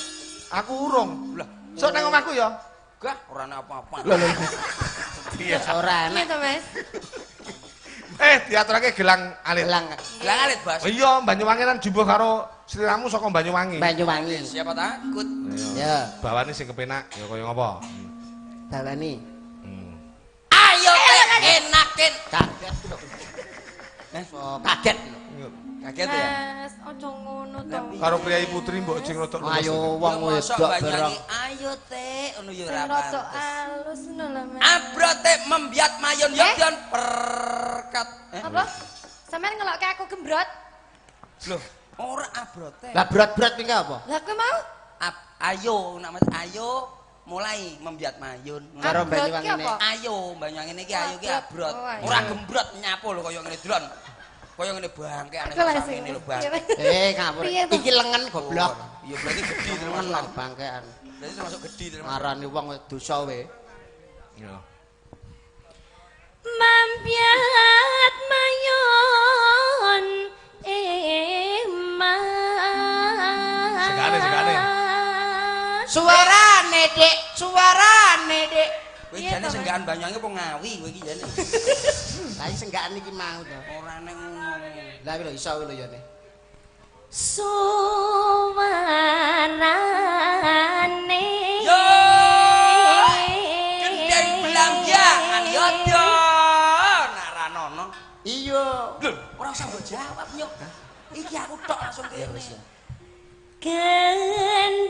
Aku urung. Lah, Sok nang omahku ya. gah ora ana apa-apa. Lho lho. Iya. Ora Piye enak. to, Mas? Diaturake gelang alit. Gelang Lah alit, Bos. Oh iya, Banyuwangi lan jumbuh karo sliramu saka Banyuwangi. Banyuwangi. Siapa takut? Ya, Bawane sing kepenak ya kaya ngapa? bawani. Hmm. Ayo teh enakin. Kaget lho. Oh, kaget lho. Kaget ya? Mas, ojo ngono to. Karo priyayi putri mbok jeng rodok luwes. Ayo wong Yo, mosok wedok Banyuwangi, barang. Ayo teh ngono ya Sing ora rada pantes. alus ngono lho, Mas. Abrote membiat mayon Eh? yodyon perkat. Apa? Sampeyan ngelokke aku gembrot? Loh, ora abrote. Lah berat-berat iki apa? Lah kowe mau? Ayo, nak Mas, ayo mulai membiat mayun. Karo Abroad ki Banyuwangi apa? Ayo Banyuwangi iki ayo ki Abrot. abrot. Oh, ayo. Ora gembrot nyapo lho kaya ngene delon. Kaya ngene bangke aneh Aku lah sing. ngene lho bangke. Ngawur. Piye to? Iki lengen goblok. Iya berarti gedhi Lengen termasuk. lah bangkean. Berarti termasuk gedhi termasuk. Ngarani wong dosa we. Ya. Mampiat mayon emas. Segane, segane. Suarane, Dik, suarane, Dik. Kowe Piye jane to, Mas? senggakan Banyuwangi apa Ngawi kowe iki jane. Lah iki senggakan iki mau to. Ora nek ngono. Lah iki lho iso kuwi lho yane. Suarane. Yo! Gendeng belambiangan yodyon naranono. Iya. Lho, ora usah mbok jawab nyok. Iki aku tok langsung kene.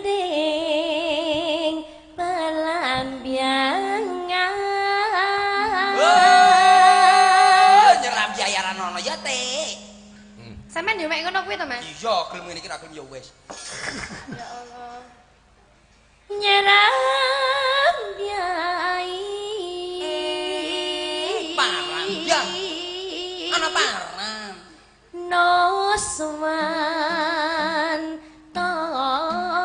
Gending pelambiangan. Oh, nyeram jayaran ono ya, Teh. Sampeyan yo mek ngono kuwi to, Mas? Iya, gelem ngene iki ra gelem ya wis. Ya Allah. Nyeram biai. Parang ya. Ana parang. Noswan tara.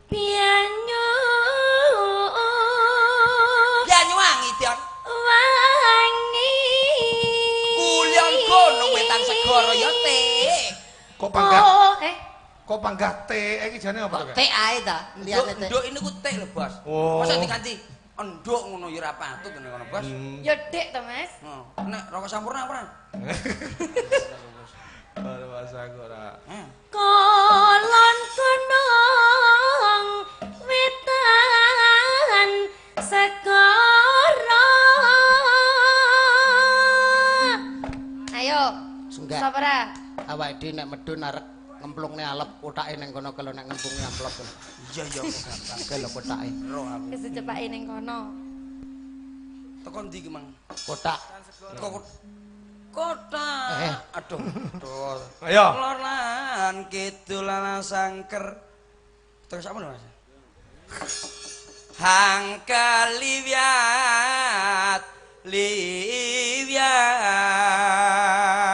Pianyu Banyuwangi, Dion. wangi. Kulion gunung wetan segara ya, Teh. Kok panggah Oh, eh. kok panggah teh iki jane apa to? Kak? Tek ae ta, liyane tek. Nduk ini ku teh lho, Bos. Oh. Masa diganti enduk ngono ya ora patut ngene kono, Bos. Ya dik to, Mas. Heeh. Nek rokok sampurna ora? Ora bahasa aku ora. Heh. Kolon gunung wetan segara. Ayo, Senggak. sapa ora? Awake dhewe nek medun arek ngemplungne alep kotake ning kono kalau nek ngemplungne amplop. Iya iya kok gampang. Oke lho kotake. Ro aku. Wis dicepaki ning kono. Teko ndi ki, Mang? Kotak. Teko kota. Eh. Aduh, aduh. Ayo. Lor lan kidul lan sangker. Terus apa lho, Mas? Hangkaliwiat liwiat.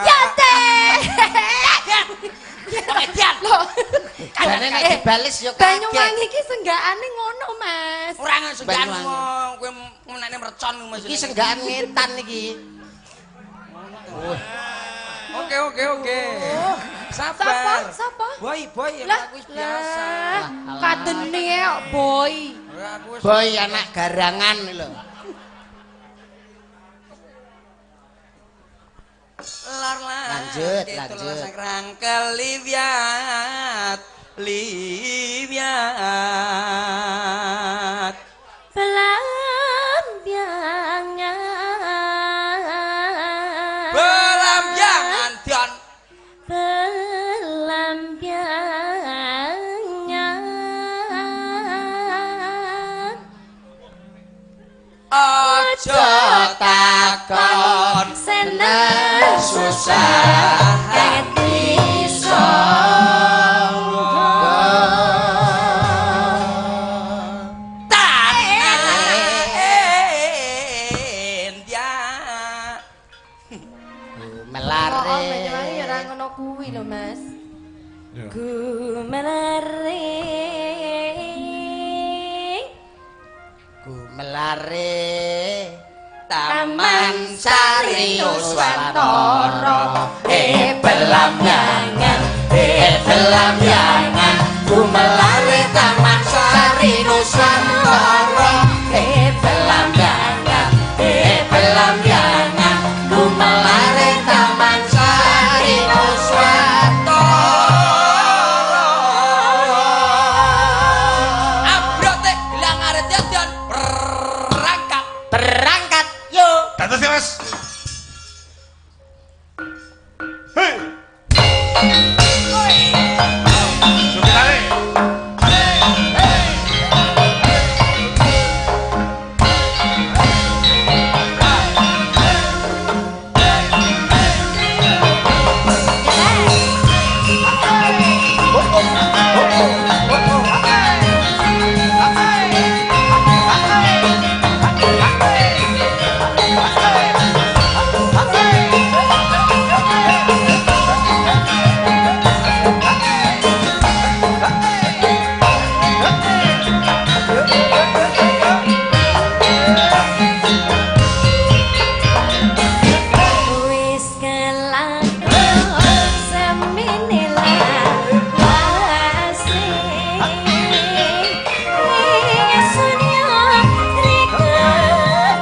Ya teh. Edian. Loh. Jane nek dibales yo kaget. Banyuwangi iki senggakane ngono, Mas. Ora senggaan Banyuwangi. kowe menane mercon Mas. Iki senggaan ngetan iki. Oke oke oke. Sapa? Sabar. Sapa? Boy boy Lah, aku wis biasa. lah, kadene kok boy. Aku wis Boy anak garangan lho. Lar lar. Lanjut, kidul lanjut. Rangkel liwiat liwiat. Belambangan. Belambangan Dion. Belambangan. Aja takon Seneng susah ati tanah India. Melare. Oh, Banyuwangi ya ora ngono kuwi lho, Mas. Gumelare. Gumelare. Taman Sari Nuswantara. Eh belambangan, eh belambangan, gumelare Taman Sari Nuswantara. Eh belambangan, eh belambangan, gumelare Taman Sari Nuswantara. Abrote gelang aret Dion Dion. Berangkat. Berangkat yo. Dados ya, Mas. Hei. Sukitare. Wis kelakon semene lawase. Ning sunya rika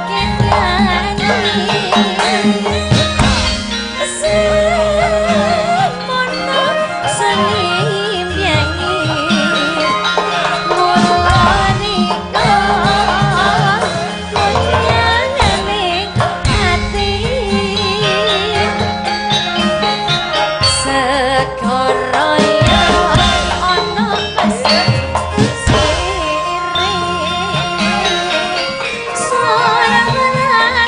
ketani. Semono senimbangi. Mula rika mulyane ati. Segara ya ana pesisire. Sorang lan ana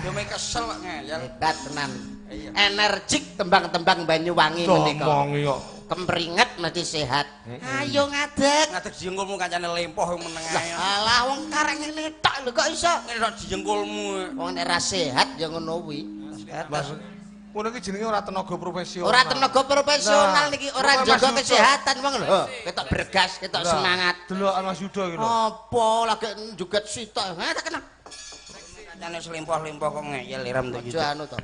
Yo mek kesel kok ngeyel. Hebat tenan. Iya. Energik tembang-tembang Banyuwangi menika. Omongi kok. Kemringet mesti sehat. Ayo ngadeg. Ngadeg jengkulmu kancane lempoh meneng ae. Alah wong karek ngene tok lho kok iso. Ngene tok jengkulmu. Wong nek ra sehat ya ngono kuwi. Mas, ngono iki jenenge ora tenaga profesional. Ora tenaga profesional Nah, niki, ora pokoknya njaga Mas Yudo. kesehatan wong lho. Ketok bergas, ketok Lah, semangat. Delokan Mas Yudo iki lho. Apa lagi joget sitok. Ha tak kena. Kancane selempoh-lempoh kok ngeyel iram to Aja anu to.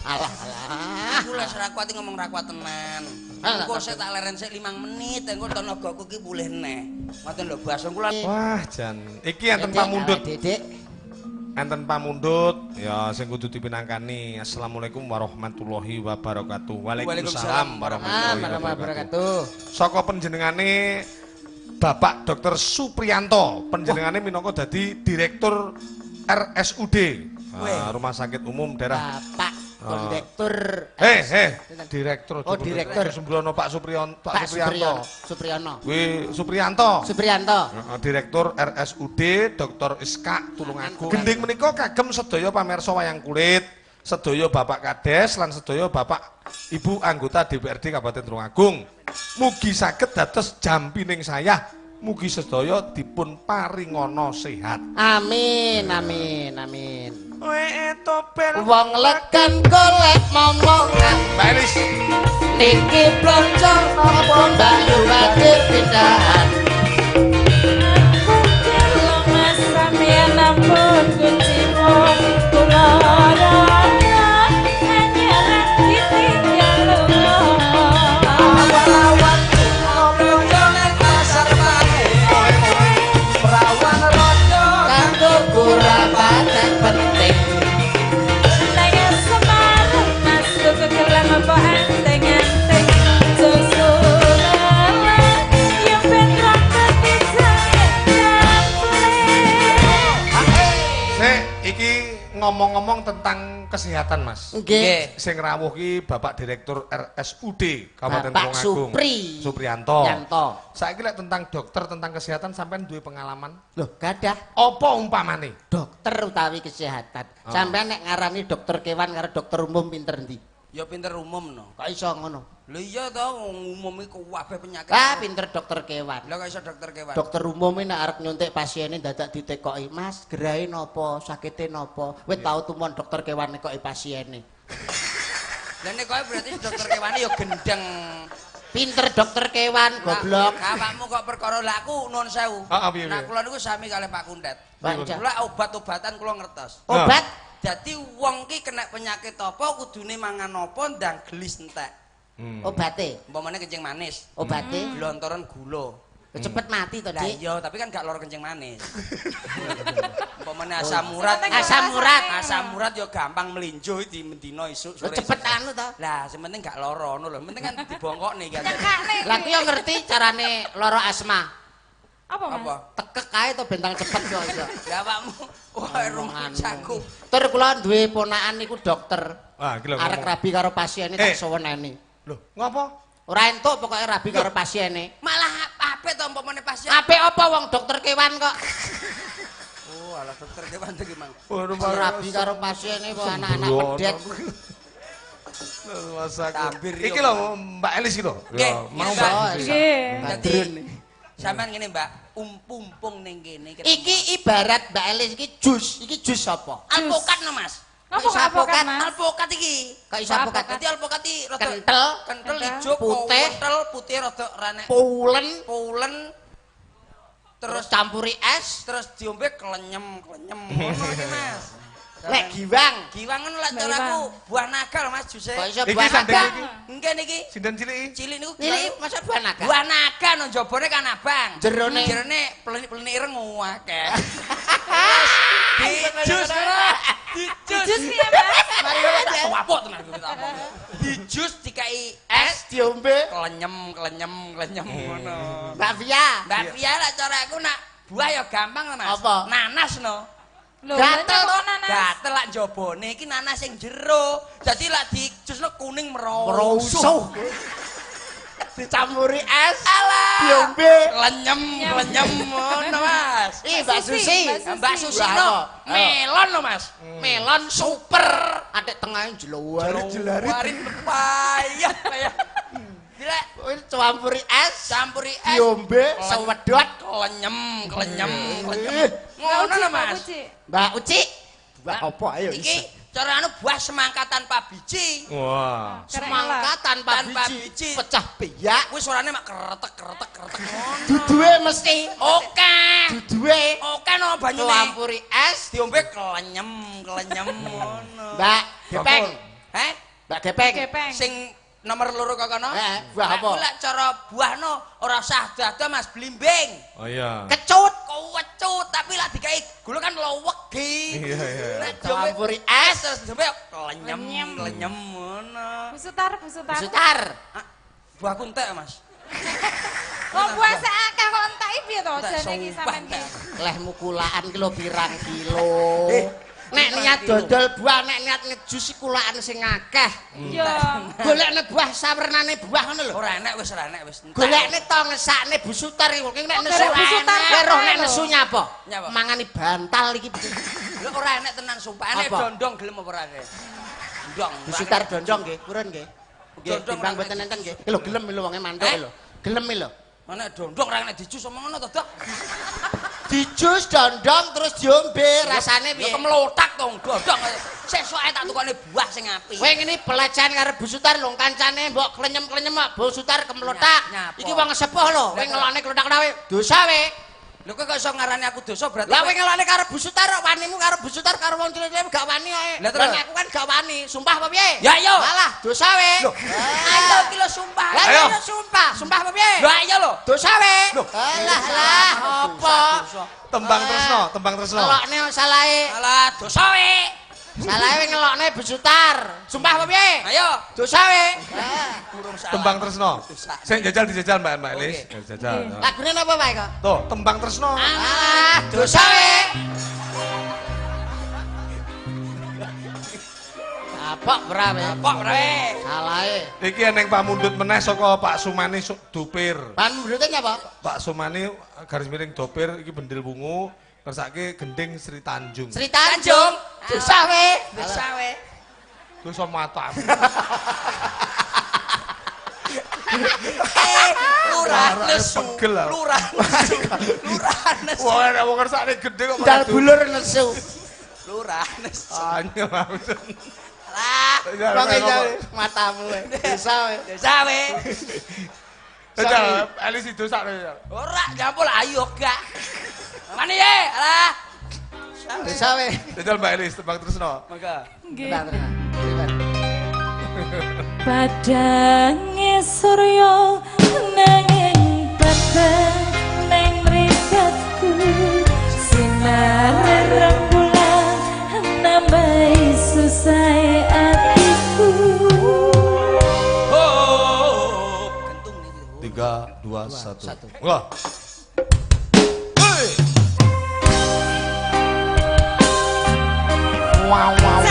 Alah alah. Aku les ra kuat iki ngomong ra kuat tenan. Ah, Engko sik tak leren sik 5 menit, engko tenagaku iki pulih neh. Ngoten lho Basung kula. Wah, jan. Iki enten pamundhut. Dedek. Enten pamundhut ya sing kudu dipinangkani. Assalamualaikum warahmatullahi wabarakatuh. Waalaikumsalam warahmatullahi wabarakatuh. Saka panjenengane Bapak Dr. Supriyanto, panjenengane minangka dadi Direktur RSUD, Rumah Sakit Umum Daerah. Bapak kondektur. Direktur. Oh, direktur. Sembrono Pak Supriyanto, Pak Pak Supriyanto. Supriyono. Kuwi Supriyanto. Supriyanto. Heeh, Direktur RSUD Dr. Iskak Tulungagung. Gending menika kagem sedaya pamirsa wayang kulit, sedaya Bapak Kades lan sedaya Bapak Ibu anggota DPRD Kabupaten Tulungagung. Mugi saged dados jampining saya, mugi sedaya dipun paringana sehat. Amin amin amin. Tobel. Wong legan golek momongan. Mbak Elis. Niki blonjo napa Mbak Yuwati pindahan. Kula Mas sampeyan ampun kuciwa kula rada anyaran ditinggal lunga. Awan-awan blonjo nang pasar pare. Perawan rondo Kanggo kurapaten penting. Enteng Semar Mas tuku gelang apa enteng-enteng susulane yo ben ra Sik, iki ngomong-ngomong tentang kesehatan, Mas. Nggih. Sing rawuh ki Bapak Direktur RSUD Kabupaten Bapak Tulungagung. Supri. Supriyanto. Yanto. Saiki lek tentang dokter tentang kesehatan sampean duwe pengalaman? Loh, gadah Apa umpamane? dokter utawi kesehatan. Oh. Sampean nek ngarani dokter kewan karo dokter umum pinter ndi? Ya pinter umum no. Kok iso ngono? Lho iya to wong umum iku kabeh penyakit. Ah, pinter dokter kewan. Lah kok iso dokter kewan? Dokter umum ini nek arep nyuntik pasiene dadak ditekoki, "Mas, gerahe napa? Sakite napa?" Wis tau tumon dokter kewan nekoki pasiene. Lah nek kowe berarti dokter kewane ya gendeng. Pinter dokter kewan, goblok. Awakmu kok perkara lah aku nuwun sewu. Heeh, piye, Nah piye? kula niku sami kalih Pak Kuntet. Pak Kuntet. Kula obat-obatan kula ngertos. Obat Dadi wong ki kena penyakit apa kudune mangan apa ndang gelis entek. Obate, Umpamane kencing manis, obate glontoran gula. cepet mati to, Lah Dik. iya, tapi kan gak loro kencing manis. Umpamane asam urat, Asam urat. Asam urat ya gampang melinjo di mendino isuk Lho sore. cepet anu to. Lah, sing penting gak loro ngono lho. Penting kan dibongkokne iki. Lah aku yo ngerti carane lara asma. Apa Mas? Apa? Tekek kae to bentang cepet kok iso. Lah awakmu wah rumah jago. Tur kula duwe ponakan niku dokter. Ah, iki lho Arek ngomong. rabi karo pasiene Eh. tak soweneni. Lho, ngopo? Ora entuk pokoke rabi karo pasiene. Malah apik to umpamane pasien. Apik apa wong dokter kewan kok? Oh, alah dokter kewan iki mang. Oh, Rabi karo pasiene kok anak-anak pedet. Mas aku. Tambir yo. Iki lho Mbak Elis iki lho. Nggih, Mau nggih, Mbak. Mbak. Elis. Nggih. Dadi Badrun. sampean ngene, Mbak, umpumpung ning kene. Iki ibarat Mbak Elis iki jus, iki jus apa? Alpokat no, Mas. Apa Kok iso alpokat alpokat? Mas? Alpokat iki. Kok iso alpokat? Dadi alpokat iki rada Kentel, kentel Kentel. ijo, Putih. kentel putih rada ranek Pulen, pulen terus terus campuri es, terus diombe klenyem klenyem ngono iki Mas. lek giwang. Giwang ngono lek Mbak cara aku buah naga lho Mas juse. Kok iso Iki buah sanding naga? iki. Nggih niki Sinden cilik iki. cilik niku Nili masa buah naga? Buah naga no njabane kan abang. Jerone. Jerone plenik-plenik ireng akeh. Dijus ora. Dijus. Jus piye Mas? Mari ngono tak wapuk tenan kuwi tak omong. Dijus dikai es Es diombe. klenyem klenyem klenyem ngono. Mbak Via. Mbak Pia lek cara aku nak buah ya gampang lho Mas. Apa? Nanas no. Lho, Gatel lha to. kok nanas? Gatel lak njobone iki nanas sing jero. Dadi lak dijusno kuning merusuh. Merusuh. Dicampuri es. Alah. Diombe. Lenyem, lenyem ngono Mas. Ih, Mbak Susi. Mbak Susi Wah, no, ayo. melon Melon lho, Mas. Melon super. Atik tengahe jeluar. Warin payah payah. Dilek Campuri es, campuri es. Diombe sewedot klenyem, klenyem, klenyem. Ngono lho, Mas. Mbak Uci. Buah apa ayo iki cara anu buah semangka tanpa biji. Wah. Semangka tanpa biji. Pecah biyak. Kuwi suarane mak kretek kretek kretek ngono. Duduhe mesti. Oke. Duduhe. Oke no banyune. Campuri es, diombe klenyem, klenyem ngono. Mbak Gepeng. Heh? Mbak Gepeng. Sing nomor loro kok kono. Buah apa? Lek cara buah no ora usah ado-ado Mas, blimbing. Oh iya. Kecut, kecut, tapi lek dikai gula kan lewegi. Iya iya. Nek campuri es terus diombe klenyem, klenyem ngono. Bu Sutar, Bu Sutar. Bu Sutar. Buahku entek, Mas. Kok buah sak akeh kok entek piye to jane iki sampean iki? Lehmu kulaan ki lho pirang kilo. Nek niat dodol buah, nek niat ngejus kulaan sing akeh. Iya. Golekne buah sawernane buah ngono lho. Ora enek wis, ora enek wis. Golekne to ngesakne Bu Sutar iki nek nesu. Bu Sutar roh nek nesu nyapa? Mangani bantal iki. Lho ora enek tenan sumpah. Enek dondong gelem apa ora kowe? Dondong. Bu Sutar dondong nggih, purun nggih. Nggih, timbang mboten enten nggih. Lho gelem lho wonge mantuk lho. Gelem lho. Nek dondong ora enek dijus omong ngono to, Dok. Dijus dondong terus diombe rasane piye? Ya kemlotak to dondong. Sesuk ae tak tukokne buah sing apik. Kowe ngene pelecehan karo Bu Sutar lho kancane mbok klenyem-klenyem kok Bu Sutar kemlotak. Iki wong sepuh lho, kowe ngelokne klotak-klotak kowe dosa kowe. Lho kowe kok iso ngarani aku dosa berarti. Lah kowe ngelokne karo Bu Sutar kok wanimu karo Bu Sutar karo wong cilik-cilik gak wani ae. Lah aku kan gak wani, sumpah apa piye? Ya iya. Alah, dosa kowe. Lho, ayo iki lho sumpah. Lah iya sumpah, sumpah apa piye? Lho ayo lho. Dosa kowe. Alah alah apa? Tembang tresno, tembang tresno. Ngelokne salahe. Alah, dosa kowe. Salahe ngelokne Bu Sutar. Sumpah apa piye? Ayo. Dosa kowe. Tembang tresno. Sing jajal dijajal Mbak Mbak Elis. Jajal. Lagune napa Pak Eko? Tuh, tembang tresno. Alah, dosa kowe. Apok ora kowe? Apok ora kowe? Salahe. Iki eneng pamundhut meneh saka Pak Sumani Dopir. Pamundhute nyapa? Pak Sumani garis miring Dopir iki bendil wungu. Kersake gending Sri Tanjung. Sri Tanjung. Dosa we. Dosa we. Dosa matamu. Lurah nesu. Lurah nesu. Lurah nesu. Wah, nek wong kersane gending kok dal bulur nesu. Lurah nesu. Anyel. Lah, wong matamu we. Dosa we. Dosa we. Jajal, Elis dosa. Ora, nyampul ayo gak. Mana ye? Alah. Dosa we. Jajal Mbak Elis tembang tresno. Monggo. Nggih. Tembang tresno. Padange surya nanging peteng neng mripatku sinar rembulan nambahi susahe atiku. Oh, kentung niki. 3 2 1. Wah. Wow wow.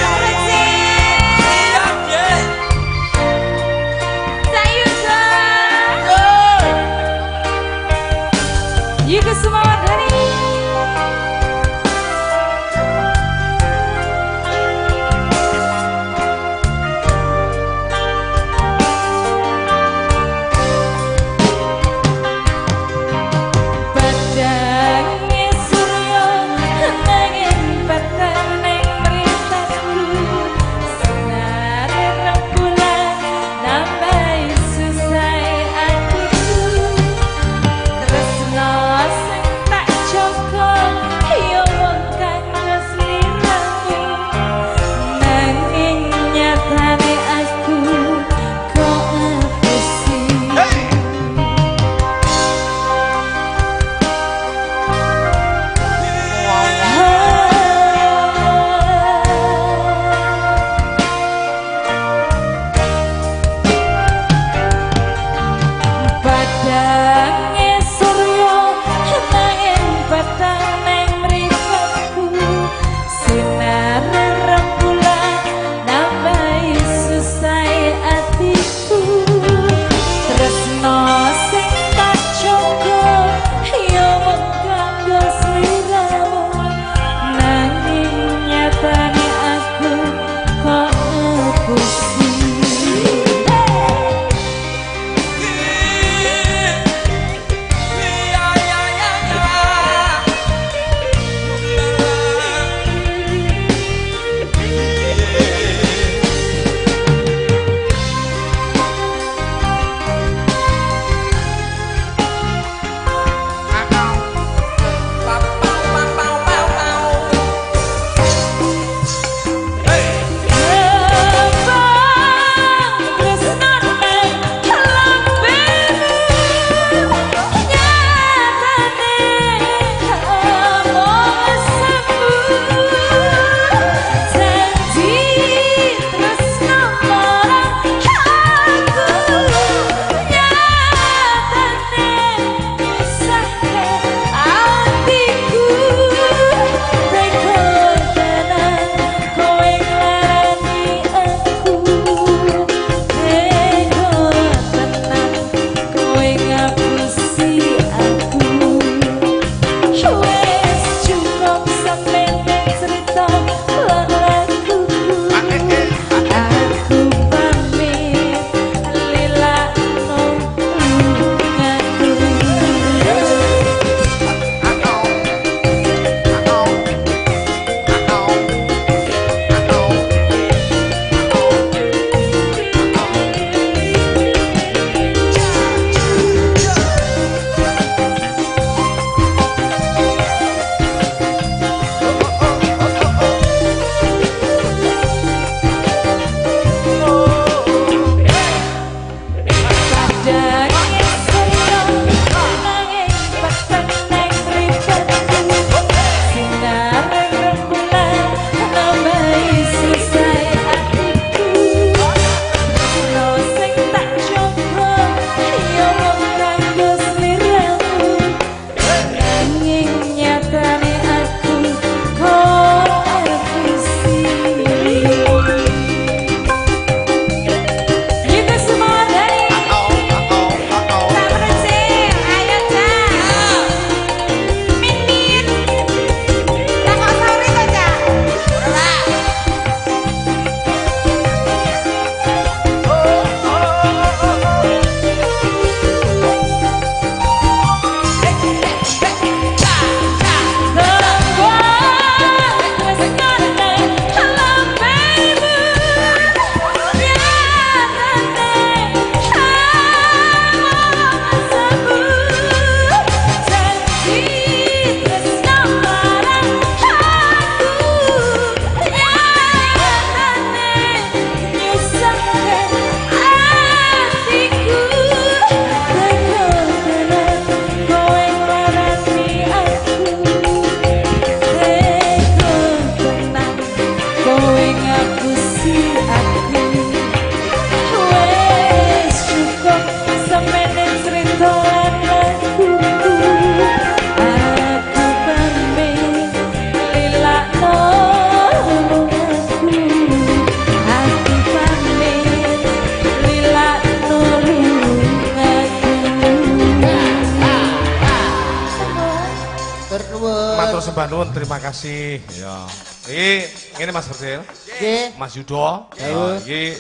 nuwun, terima kasih. Ya. Iki ngene Mas Percil. Nggih. Mas Yudo. Ya, iki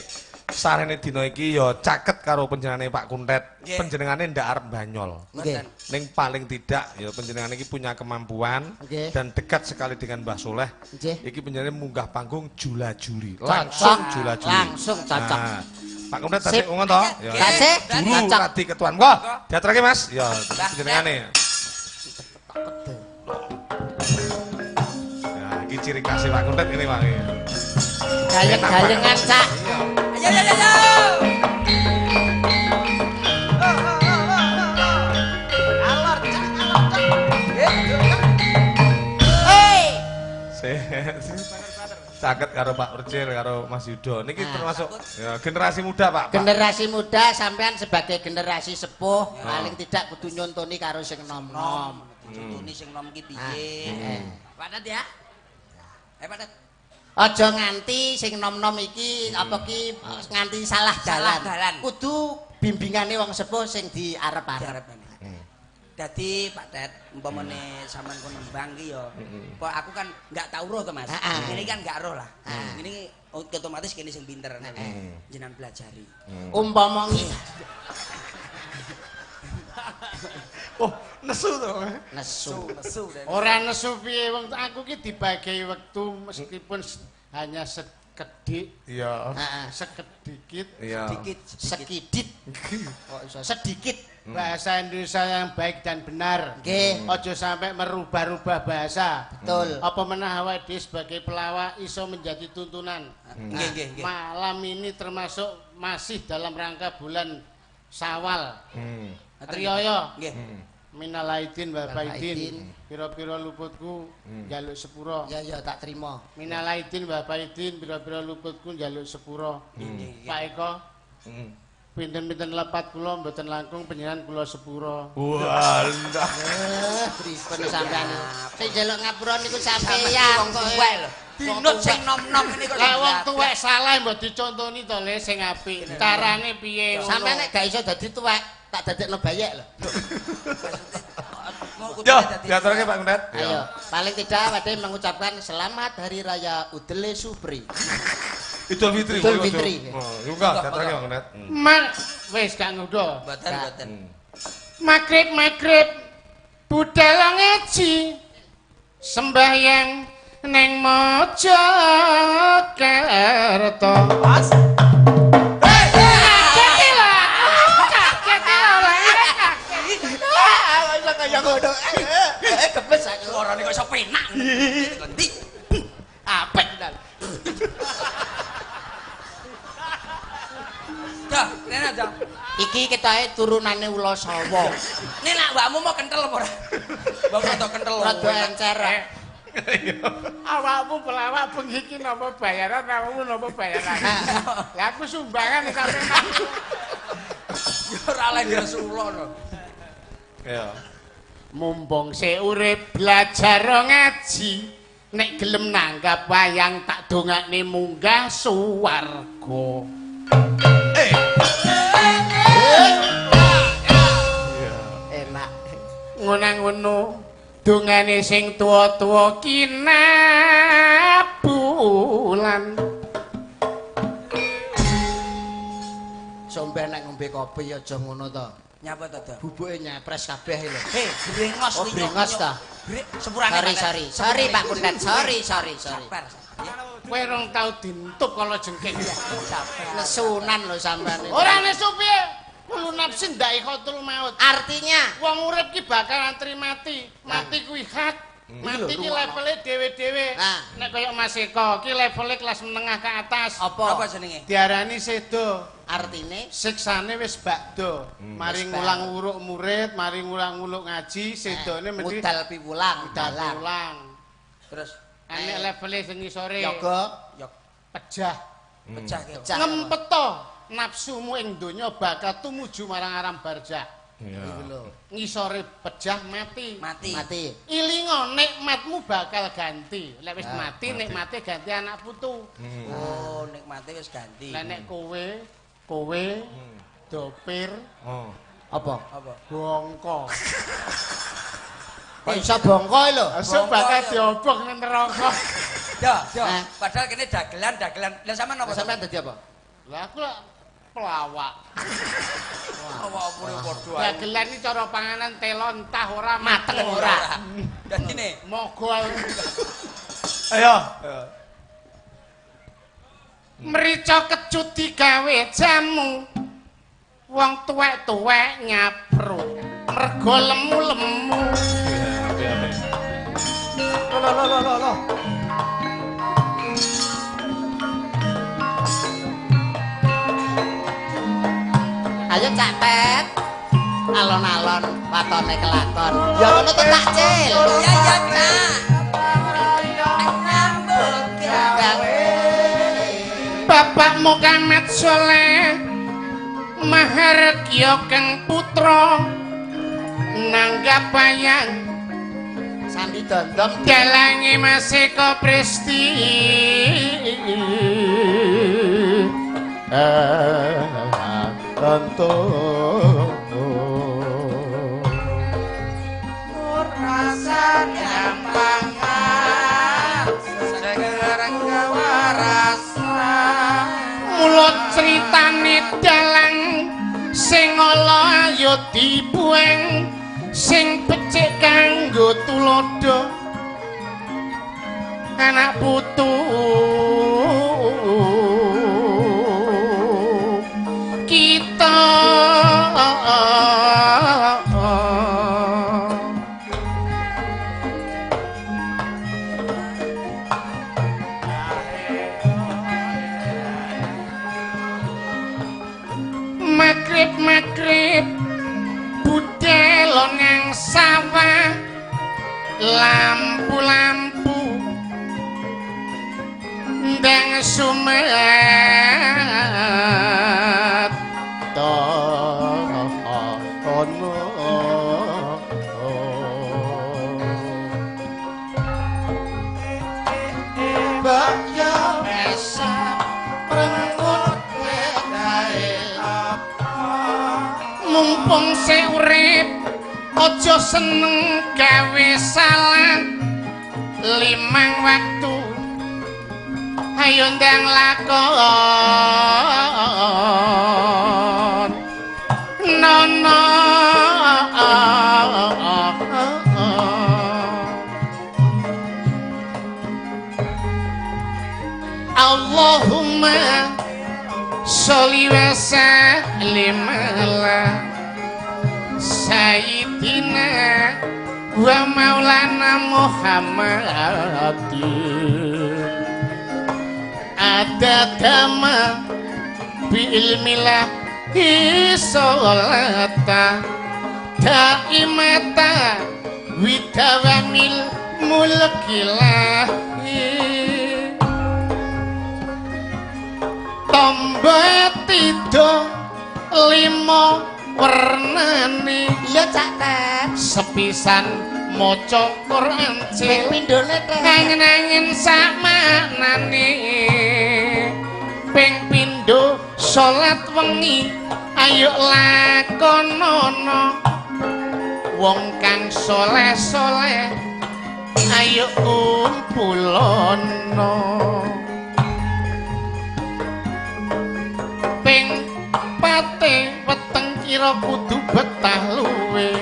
sarene dina iki ya caket karo panjenengane Pak Kuntet. Panjenengane ndak arep banyol. Nggih. Ning paling tidak ya panjenengane iki punya kemampuan dan dekat sekali dengan Mbah Soleh. Iki panjenengane munggah panggung jula-juli. Langsung jula-juli. Langsung cocok. Nah, Pak Kuntet tasih ngono to? Ya. Tasih juru radi ketuan. Monggo diaturake Mas. Ya panjenengane. Ya iki ciri khas Pak Kuntet ngene Pak. Gayeng-gayengan Cak. Ayo ayo ayo. Alor Cak, alor Cak. Hei. Caket karo Pak Percil karo Mas Yudo. Niki termasuk ya, generasi muda Pak. Generasi muda sampean sebagai generasi sepuh paling tidak kudu nyontoni karo sing nom-nom. Nyontoni sing nom ki piye? Pak Tet ya. Pak Tet. Aja nganti sing nom-nom iki apa ki nganti salah dalan. Kudu bimbingane wong sepuh sing diarep-arep. Dadi Pak Tet, umpamane sampean kon nembang ki ya, aku kan enggak tau roh to Mas. Ini kan enggak roh lah. Ini otomatis kene sing pinter jenengan belajari. Umpama oh, nesu to. Nesu. Nesu. Ora nesu piye wong aku ki dibagi wektu meskipun hanya sekedik. Iya. Sekedikit. Sedikit, sekidit. Kok iso sedikit. Bahasa Indonesia yang baik dan benar. Nggih. Aja sampai merubah-rubah bahasa. Betul. Apa meneh awake dhewe sebagai pelawak iso menjadi tuntunan. Nggih, nggih, nggih. Malam ini termasuk masih dalam rangka bulan Syawal. Riyaya. Nggih. Minal aidin wal faidin. Pira-pira luputku njaluk sepura. Ya ya tak terima. Minal aidin wal faidin, pira-pira luputku njaluk sepura. Pak Eko. Pinten-pinten lepat kula mboten langkung panjenengan kula sepura. Walah. Pripun sampean? Sing njaluk ngapura niku sampeyan wong tuwek lho. Dinut sing nom-nom ngene kok. Lah wong tuwek salah mbok dicontoni to Le sing apik. Carane piye ngono. Sampeyan nek gak iso dadi tuwek, tak dadekno bayek lho. Yo, diaturake Pak Kuntet. Ayo, paling tidak awake mengucapkan selamat Hari Raya Udele Supri. Idul Fitri. Idul Fitri. Oh, juga diaturake Pak Kuntet. Mak wis gak nggodho. Mboten, mboten. Magrib-magrib budal ngaji. Sembahyang neng Mojokerto. Pas. Kaget lho aku, kaget lho. Ah, iso kaya ngono. Gemes aku. Suarane kok iso penak. Endi? Apik tenan. Dah, rene aja. Iki ketoke turunane ula sawa. Nek nak mbakmu mau kentel apa ora? Mbak rada kentel. Rada encer. Awakmu pelawak bengi iki napa bayaran, awakmu napa bayaran. Lah aku sumbangan sampe aku. Ya ora lagi Rasulullah no. Iya. Mumpung sik urip belajar ngaji, nek gelem nanggap wayang tak dongakne munggah suwarga. Enak. Ngono-ngono dongane sing tuwa-tuwa kinabulan. Sombe nek ngombe kopi aja ngono to. Nyapa to, Do? Bubuke nyepres kabeh lho. Hei, brengos Oh, brengos ta? Sepurane. Sorry, sorry. Sorry Pak Kuntet, sorry, sorry, sorry. Sabar. Kowe rong tau dintup kala jengking. Sabar. Nesunan lho sampean. Ora nesu piye? Kulo nafsin ndaikhatul maut. Artinya wong urip ki bakal antri mati. Mati kuwi hak. Mati ki levele dhewe-dhewe. Nek kaya Mas Eko ki levele kelas menengah ke atas. Apa? Apa jenenge? Diarani sedo. Artine siksane wis bakdo. Mari ngulang uruk murid, mari ngulang-uluk ngaji, sedone mesti mudal piwulang, dalang. Piwulang. Terus nek levele sing ngisore yoga, pejah. Pejah ki. Ngempeto nafsumu ing donya bakal tumuju marang alam barzah. Iya. Ngisore pejah mati. Mati. Mati. Ilingo nikmatmu bakal ganti. Lek wis mati nikmate ganti anak putu. Oh, nikmate wis ganti. Lah nek kowe kowe dopir Oh. Apa? Apa? Bongko. Kok iso bongko lho. Esuk bakal diobong ning neraka. Yo, yo. Padahal kene dagelan, dagelan. Lah sampean apa? Sampean dadi apa? Lah aku lak pelawak. Awak pure padha ae. Dagelan iki cara panganan telo entah ora mateng ora. Dadine mogo. Ayo. Mrica kecut digawe jamu. Wong tuwek-tuwek nyaprut mergo lemu-lemu. Lho lho lho lho lho. Ayo Cak Tet. Alon-alon watone kelakon. Ya ngono to Cak Cil. Ya ya Cak. Nyambut gawe. Bapak Muhammad Soleh mahargya kang putra nanggap wayang sambi dondom dalange Mas Eko Presti. Tentu rasa gampangan seger kewarasan. Mulut critane dalang sing ala ayo dibuang, sing becik kanggo tulodo anak putu kita. Magrib-magrib budhel nang sawah, lampu-lampu ndang sumet ono. Bakya esa prengut wedae apa. Mumpung sik urip aja seneng gawe salah, limang waktu ayo ndang lakon nono. Allahumma sholli wa sallim ala sayyidina wa maulana Muhammadin adadama bi ilmillah sholata daimata widawamil mulkilahi. Tombo tido limo wernane. Iya Cak Tet. Sepisan maca Quran ping pindhone Tet. Angen-angen sak maknane. Ping pindho salat wengi ayo lakonono. Wong kang soleh-soleh ayo kumpulono. Ping pate weteng kira kudu betah luwe.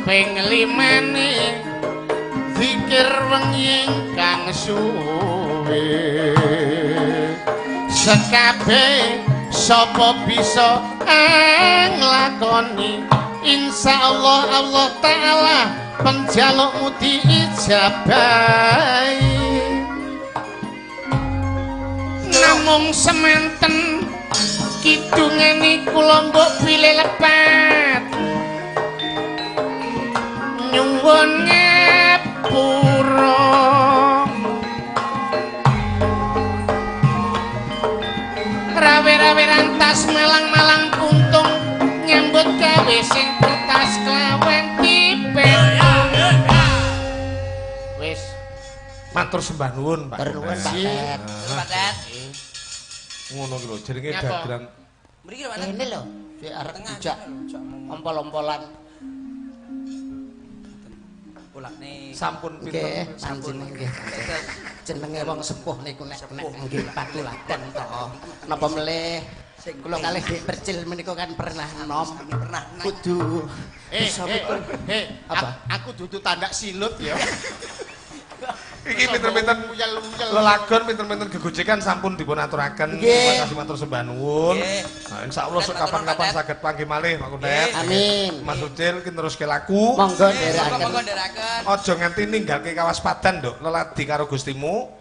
Ping limane zikir wengi kang suwe. Sekabe sapa bisa nglakoni, insyaallah Allah taala penjalukmu diijabahi. Namung semanten kidungane kula mbok pilih lepat nyuwun ngapura. Rawe-rawe rantas malang-malang puntung nyambut gawe sing kertas kelawan dipetung. Wis matur sembah nuwun Pak. Nuwun Pak Tet. Pak Tet. Ngono ki lho jenenge dagelan. Mriki lho Pak Tet. Ini lho, sik arep dijak ompol-ompolan. Mulane Sampun Nggih, pinten? panjenengan nggih. Jenenge wong sepuh niku nek nek nggih patuladan to. Napa melih kula kalih Dik Percil menika kan pernah nom. Pernah Kudu Eh, bisa eh, betul. eh, Apa? Aku dudu tandak silut ya. Iki pinten-pinten Uyel-uyel. lelagon pinten-pinten gegojekan sampun dipun aturaken. Nggih. Terima kasih matur sembah nuwun. Nggih. Nah, insyaallah sok kapan-kapan saged panggih malih Pak Kuntet. Amin. Mas Ucil ki neruske laku. Monggo Monggo nderekaken. ndherekaken. Aja nganti ninggalke kawaspadan, Nduk. Leladi karo Gustimu.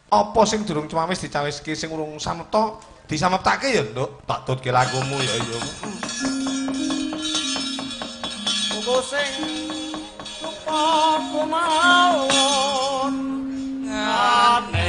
Apa sing durung cemawis dicawiske sing urung samepta disameptake ya, Nduk. Tak tutke lakumu ya ya. Uga sing rupa kumawon ngane.